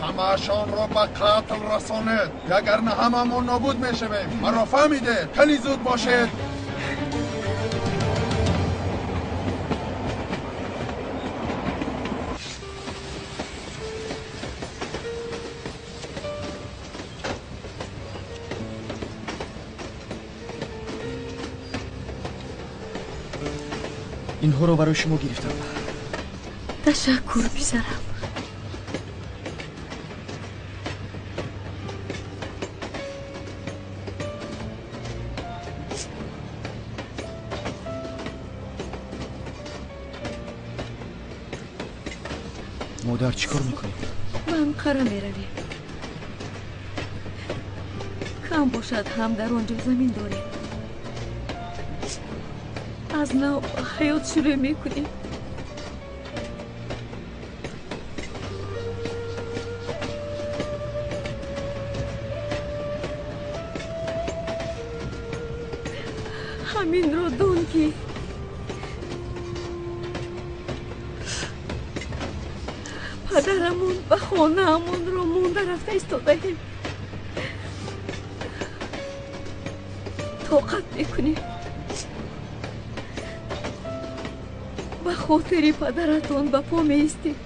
ҳамаашонро ба қатл расонед, агарна ҳамамон нобуд мешавем. Маро фаҳмидед? Хеле зуд бошед. Инҳоро барои шумо гирифтам. Ташаккур, писарам. Модар, чӣ кор мекунем? Ба Анқара меравем. Ҳам бошад, ҳам дар он ҷо замин дорем. Аз нав ҳаёт шурӯъ мекунем. Ҳаминро дон, ки падарамон ба хонаамонро монда рафта истодаем. Тоқат мекунем. Ба хотири падаратон ба по меистем.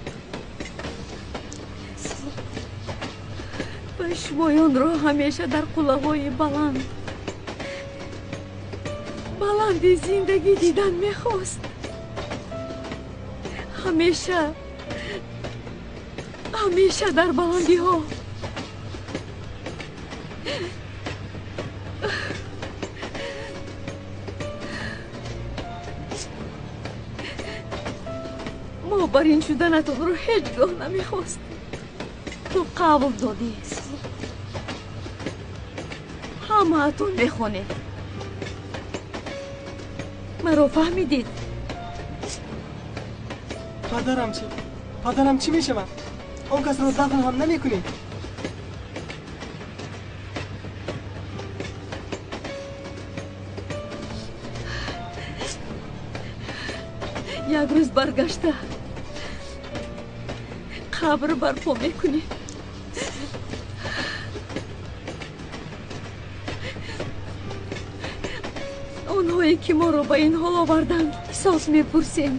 Ва шумоёнро ҳамеша дар қуллаҳои баланд баланди зиндагӣ дидан мехост. Ҳамеша, ҳамеша дар баландиҳо. Мо бар ин шуданатонро ҳеҷ гоҳ намехостем. Ту қавл додӣ. Ҳамаатон мехонед. Маро фаҳмидед? Падарам чӣ? Падарам чӣ мешавад? Он касро дафн ҳам намекунӣ? Як рӯз баргашта қабр барпо мекунем. Онҳое ки моро ба ин ҳол оварданд, ҳисоб мепурсем.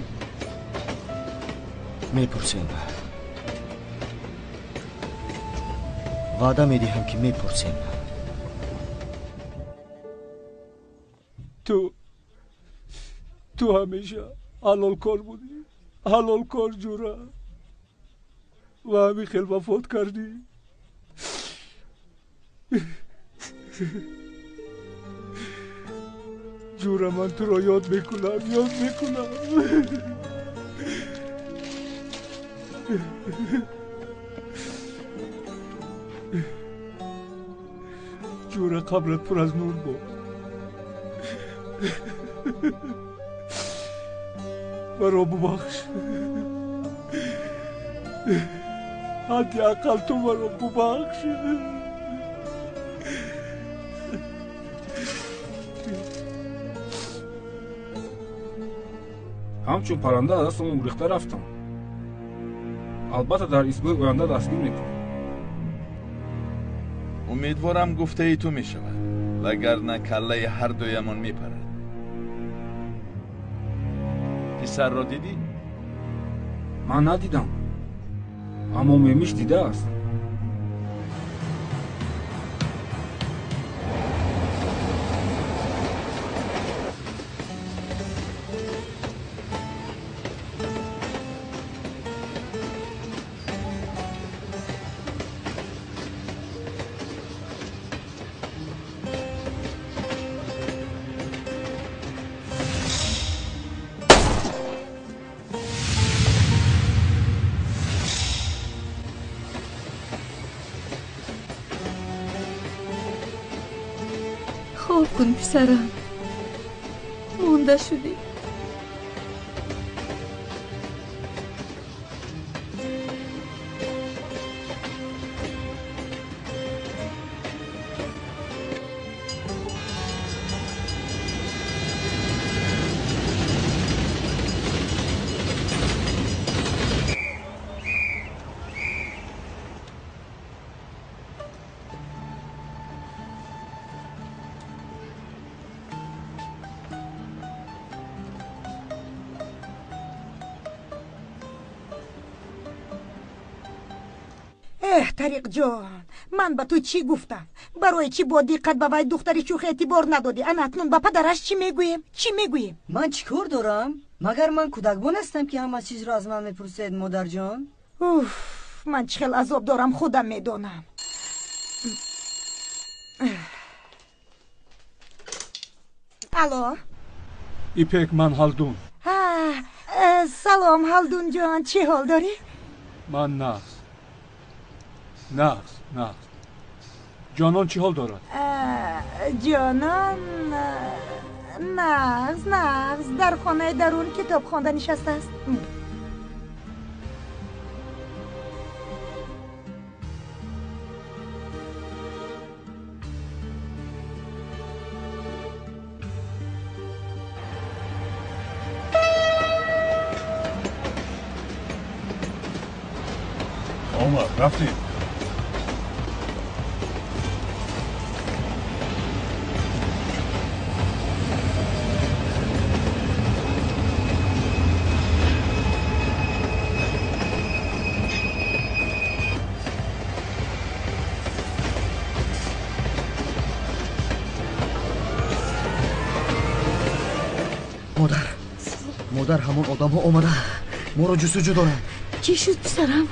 Мепурсем. Ваъда медиҳам, ки мепурсем. Ту ҳамеша ҳалолкор будӣ, ҳалолкор ҷура, ва ҳамин хел вафот кардӣ. Ҷура, ман туро ёд мекунам, ёд мекунам. Ҷура, қабрат пур аз нур бод. Маро бубахш. Ҳадди ақал ту маро бубахш. Ҳамчун парранда аз дастам гурехта рафтам. Албатта дар истгоҳи оянда дастгир мекунам. Умедворам гуфтаи ту мешавад, вагарна каллаи ҳар дуямон мепарад. Писарро дидӣ? Ман надидам, аммо Мемиш дидааст. Хоб кун, писарам. Монда шудӣ. Эҳ, Тариқҷон, ман ба ту чӣ гуфтам? Барои чӣ бо диққат ба вай духтари шӯх эътибор надодӣ? Ана акнун ба падараш чӣ мегӯем? Чӣ мегӯем? Ман чӣ кор дорам? Магар ман кӯдакбон ҳастам, ки ҳама чизро аз ман мепурсед, модарҷон? Уф, ман чӣ хел азоб дорам, худам медонам. Алло? Ипек, ман Ҳалдун. Салом, Ҳалдунҷон, чӣ ҳол дорӣ? Ман нағз. Нағз, нағз. Ҷонон чӣ ҳол дорад? Ҷонон нағз, нағз, дар хонаи дарун китоб хонда нишастааст. Омад, рафтем. Модар, модар, ҳамон одамҳо омаданд, моро ҷустуҷӯ доранд. Чӣ шуд, писарам?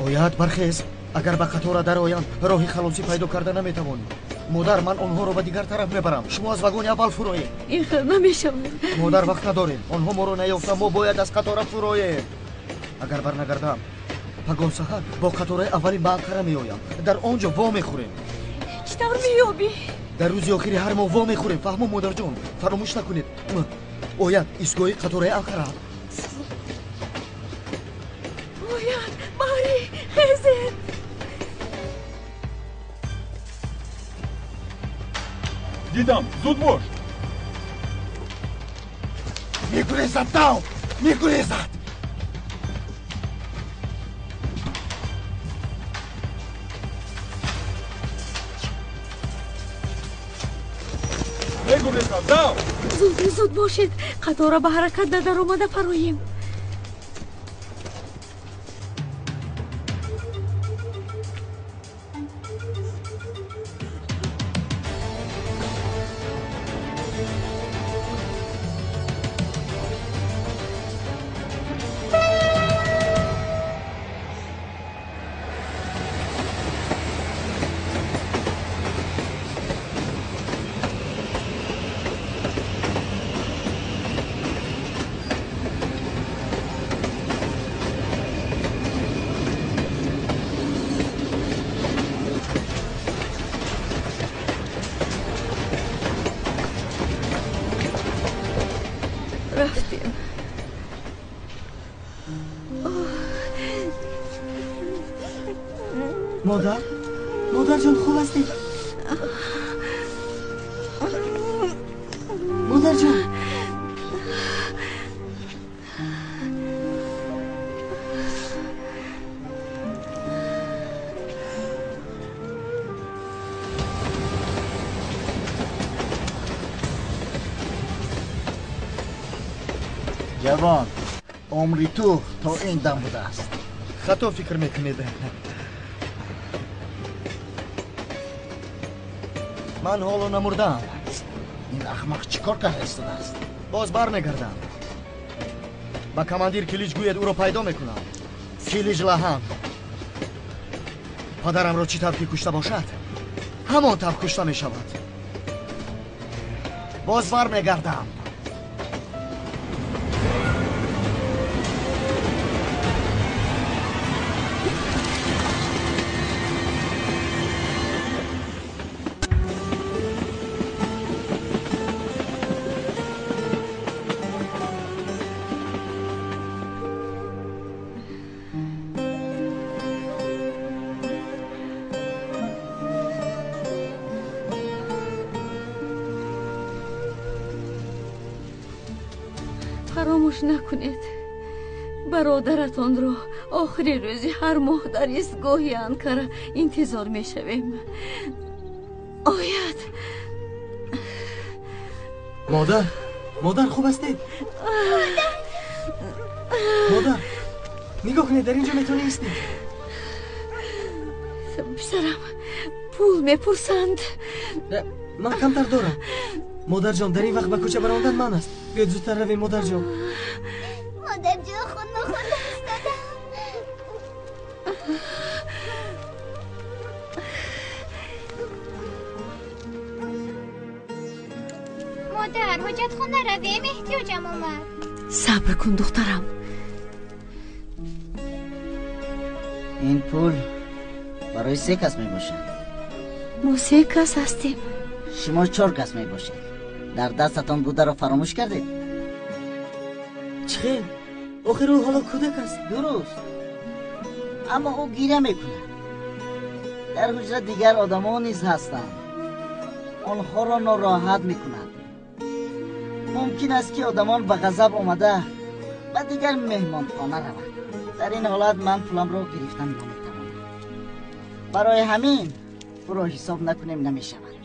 Ояд, бархез. Агар ба қатора дароянд, роҳи халосӣ пайдо карда наметавонем. Модар, ман онҳоро ба дигар тараф мебарам, шумо аз вагони аввал фуроед. Ин хел намешавад. Модар, вақт надорем, онҳо моро наёфта, мо бояд аз қатора фуроем. Агар барнагардам, пагоҳ саҳар бо қатораи аввалин ба Анқара меоям, дар он ҷо во мехӯрем. Чӣ тавр меёбӣ? Дар рӯзи охири ҳар моҳ во мехӯрем, фаҳмо, модарҷон, фаромӯш накунед. Ояд, истгоҳи қатораи Анқара. Ояд, Баҳрӣ, хезед. Дидам, зуд бош. Мегурезад, дав, мегурезад. Мегурезад, дав. Зуд, зуд бошед, қатора ба ҳаракат надаромада фароем. Рафтем. Модар, модарҷон, хуб ҳастед? Модарҷон. Ҷавон, умри ту то ин дам будааст. Хато фикр мекунед. Ман ҳоло намурдаам. Ин аҳмақ чӣ кор карда истодааст? Боз бармегардам. Ба командир Килич гӯяд, ӯро пайдо мекунам. Килич лаҳам. Падарамро чӣ тавр ки кушта бошад, ҳамон тавр кушта мешавад. Боз бармегардам. Фаромӯш накунед, бародаратонро охири рӯзи ҳар моҳ дар истгоҳи Анкара интизор мешавем. Ояд. Модар, модар, хуб ҳастед? Модар, нигоҳ кунед, дар инҷо метавонӣ истед. Писарам, пул мепурсанд. Ман камтар дорам. Модарҷон, дар ин вақт ба кӯча баромадан манъ аст. Биёед зудтар равем, модарҷон. Модарҷон, хун нахӯрда истодам. Модар, ҳоҷатхона равем, эҳтиёҷам омад. Сабр кун, духтарам. Ин пул барои се кас мебошад. Мо се кас ҳастем. Шумо чор кас мебошед. Дар дастатон бударо фаромӯш кардед? Чӣ хел? Охир ӯ ҳоло кӯдак аст. Дуруст, аммо ӯ гиря мекунад. Дар ҳуҷра дигар одамон низ ҳастанд. Онҳоро нороҳат мекунад. Мумкин аст, ки одамон ба ғазаб омада ба дигар меҳмонхона раванд. Дар ин ҳолат ман пуламро гирифтан наметавонам. Барои ҳамин ӯро ҳисоб накунем намешавад.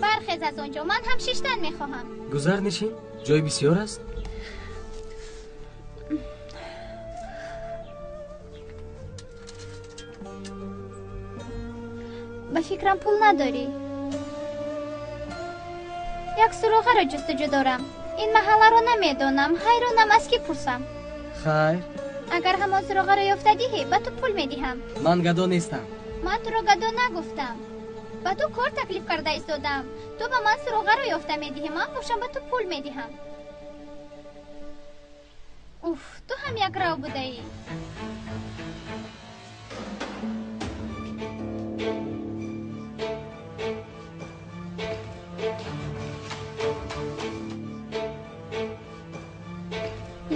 Бархез аз он ҷо, ман ҳам шиштан мехоҳам. Гузар нишин, ҷой бисёр аст. Ба фикрам пул надорӣ. Як суроғаро ҷустуҷӯ дорам. Ин маҳалларо намедонам, ҳайронам аз кӣ пурсам. Хайр. Агар ҳамон суроғаро ёфта диҳӣ, ба ту пул медиҳам. Ман гадо нестам. Ман туро гадо нагуфтам. Ба ту кор таклиф карда истодам. Ту ба ман суроғаро ёфта медиҳӣ, ман бошам ба ту пул медиҳам. Уф, ту ҳам якрав будаӣ.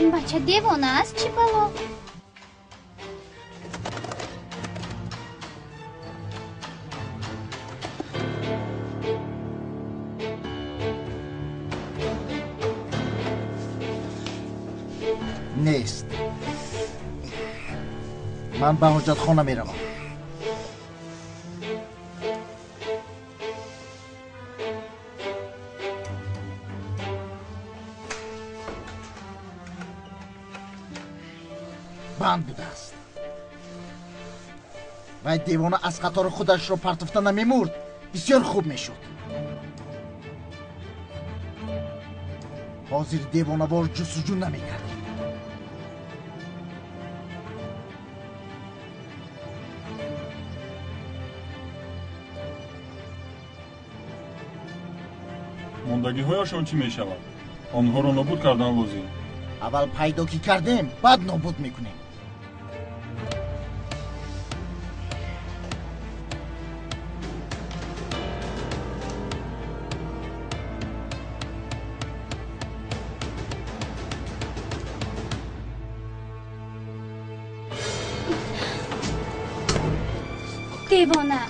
Ин бача девона аст, чӣ бало? Нест. Ман ба ҳоҷатхона меравам. Банд будааст. Вай девона аз қатори худашро партофта намемурд, бисёр хуб мешуд. Ҳозир девонавор ҷустуҷӯ намекардем. Мондагиҳояшон чӣ мешавад? Онҳоро нобуд кардан лозим. Аввал пайдо ки кардем, баъд нобуд мекунем. Девона!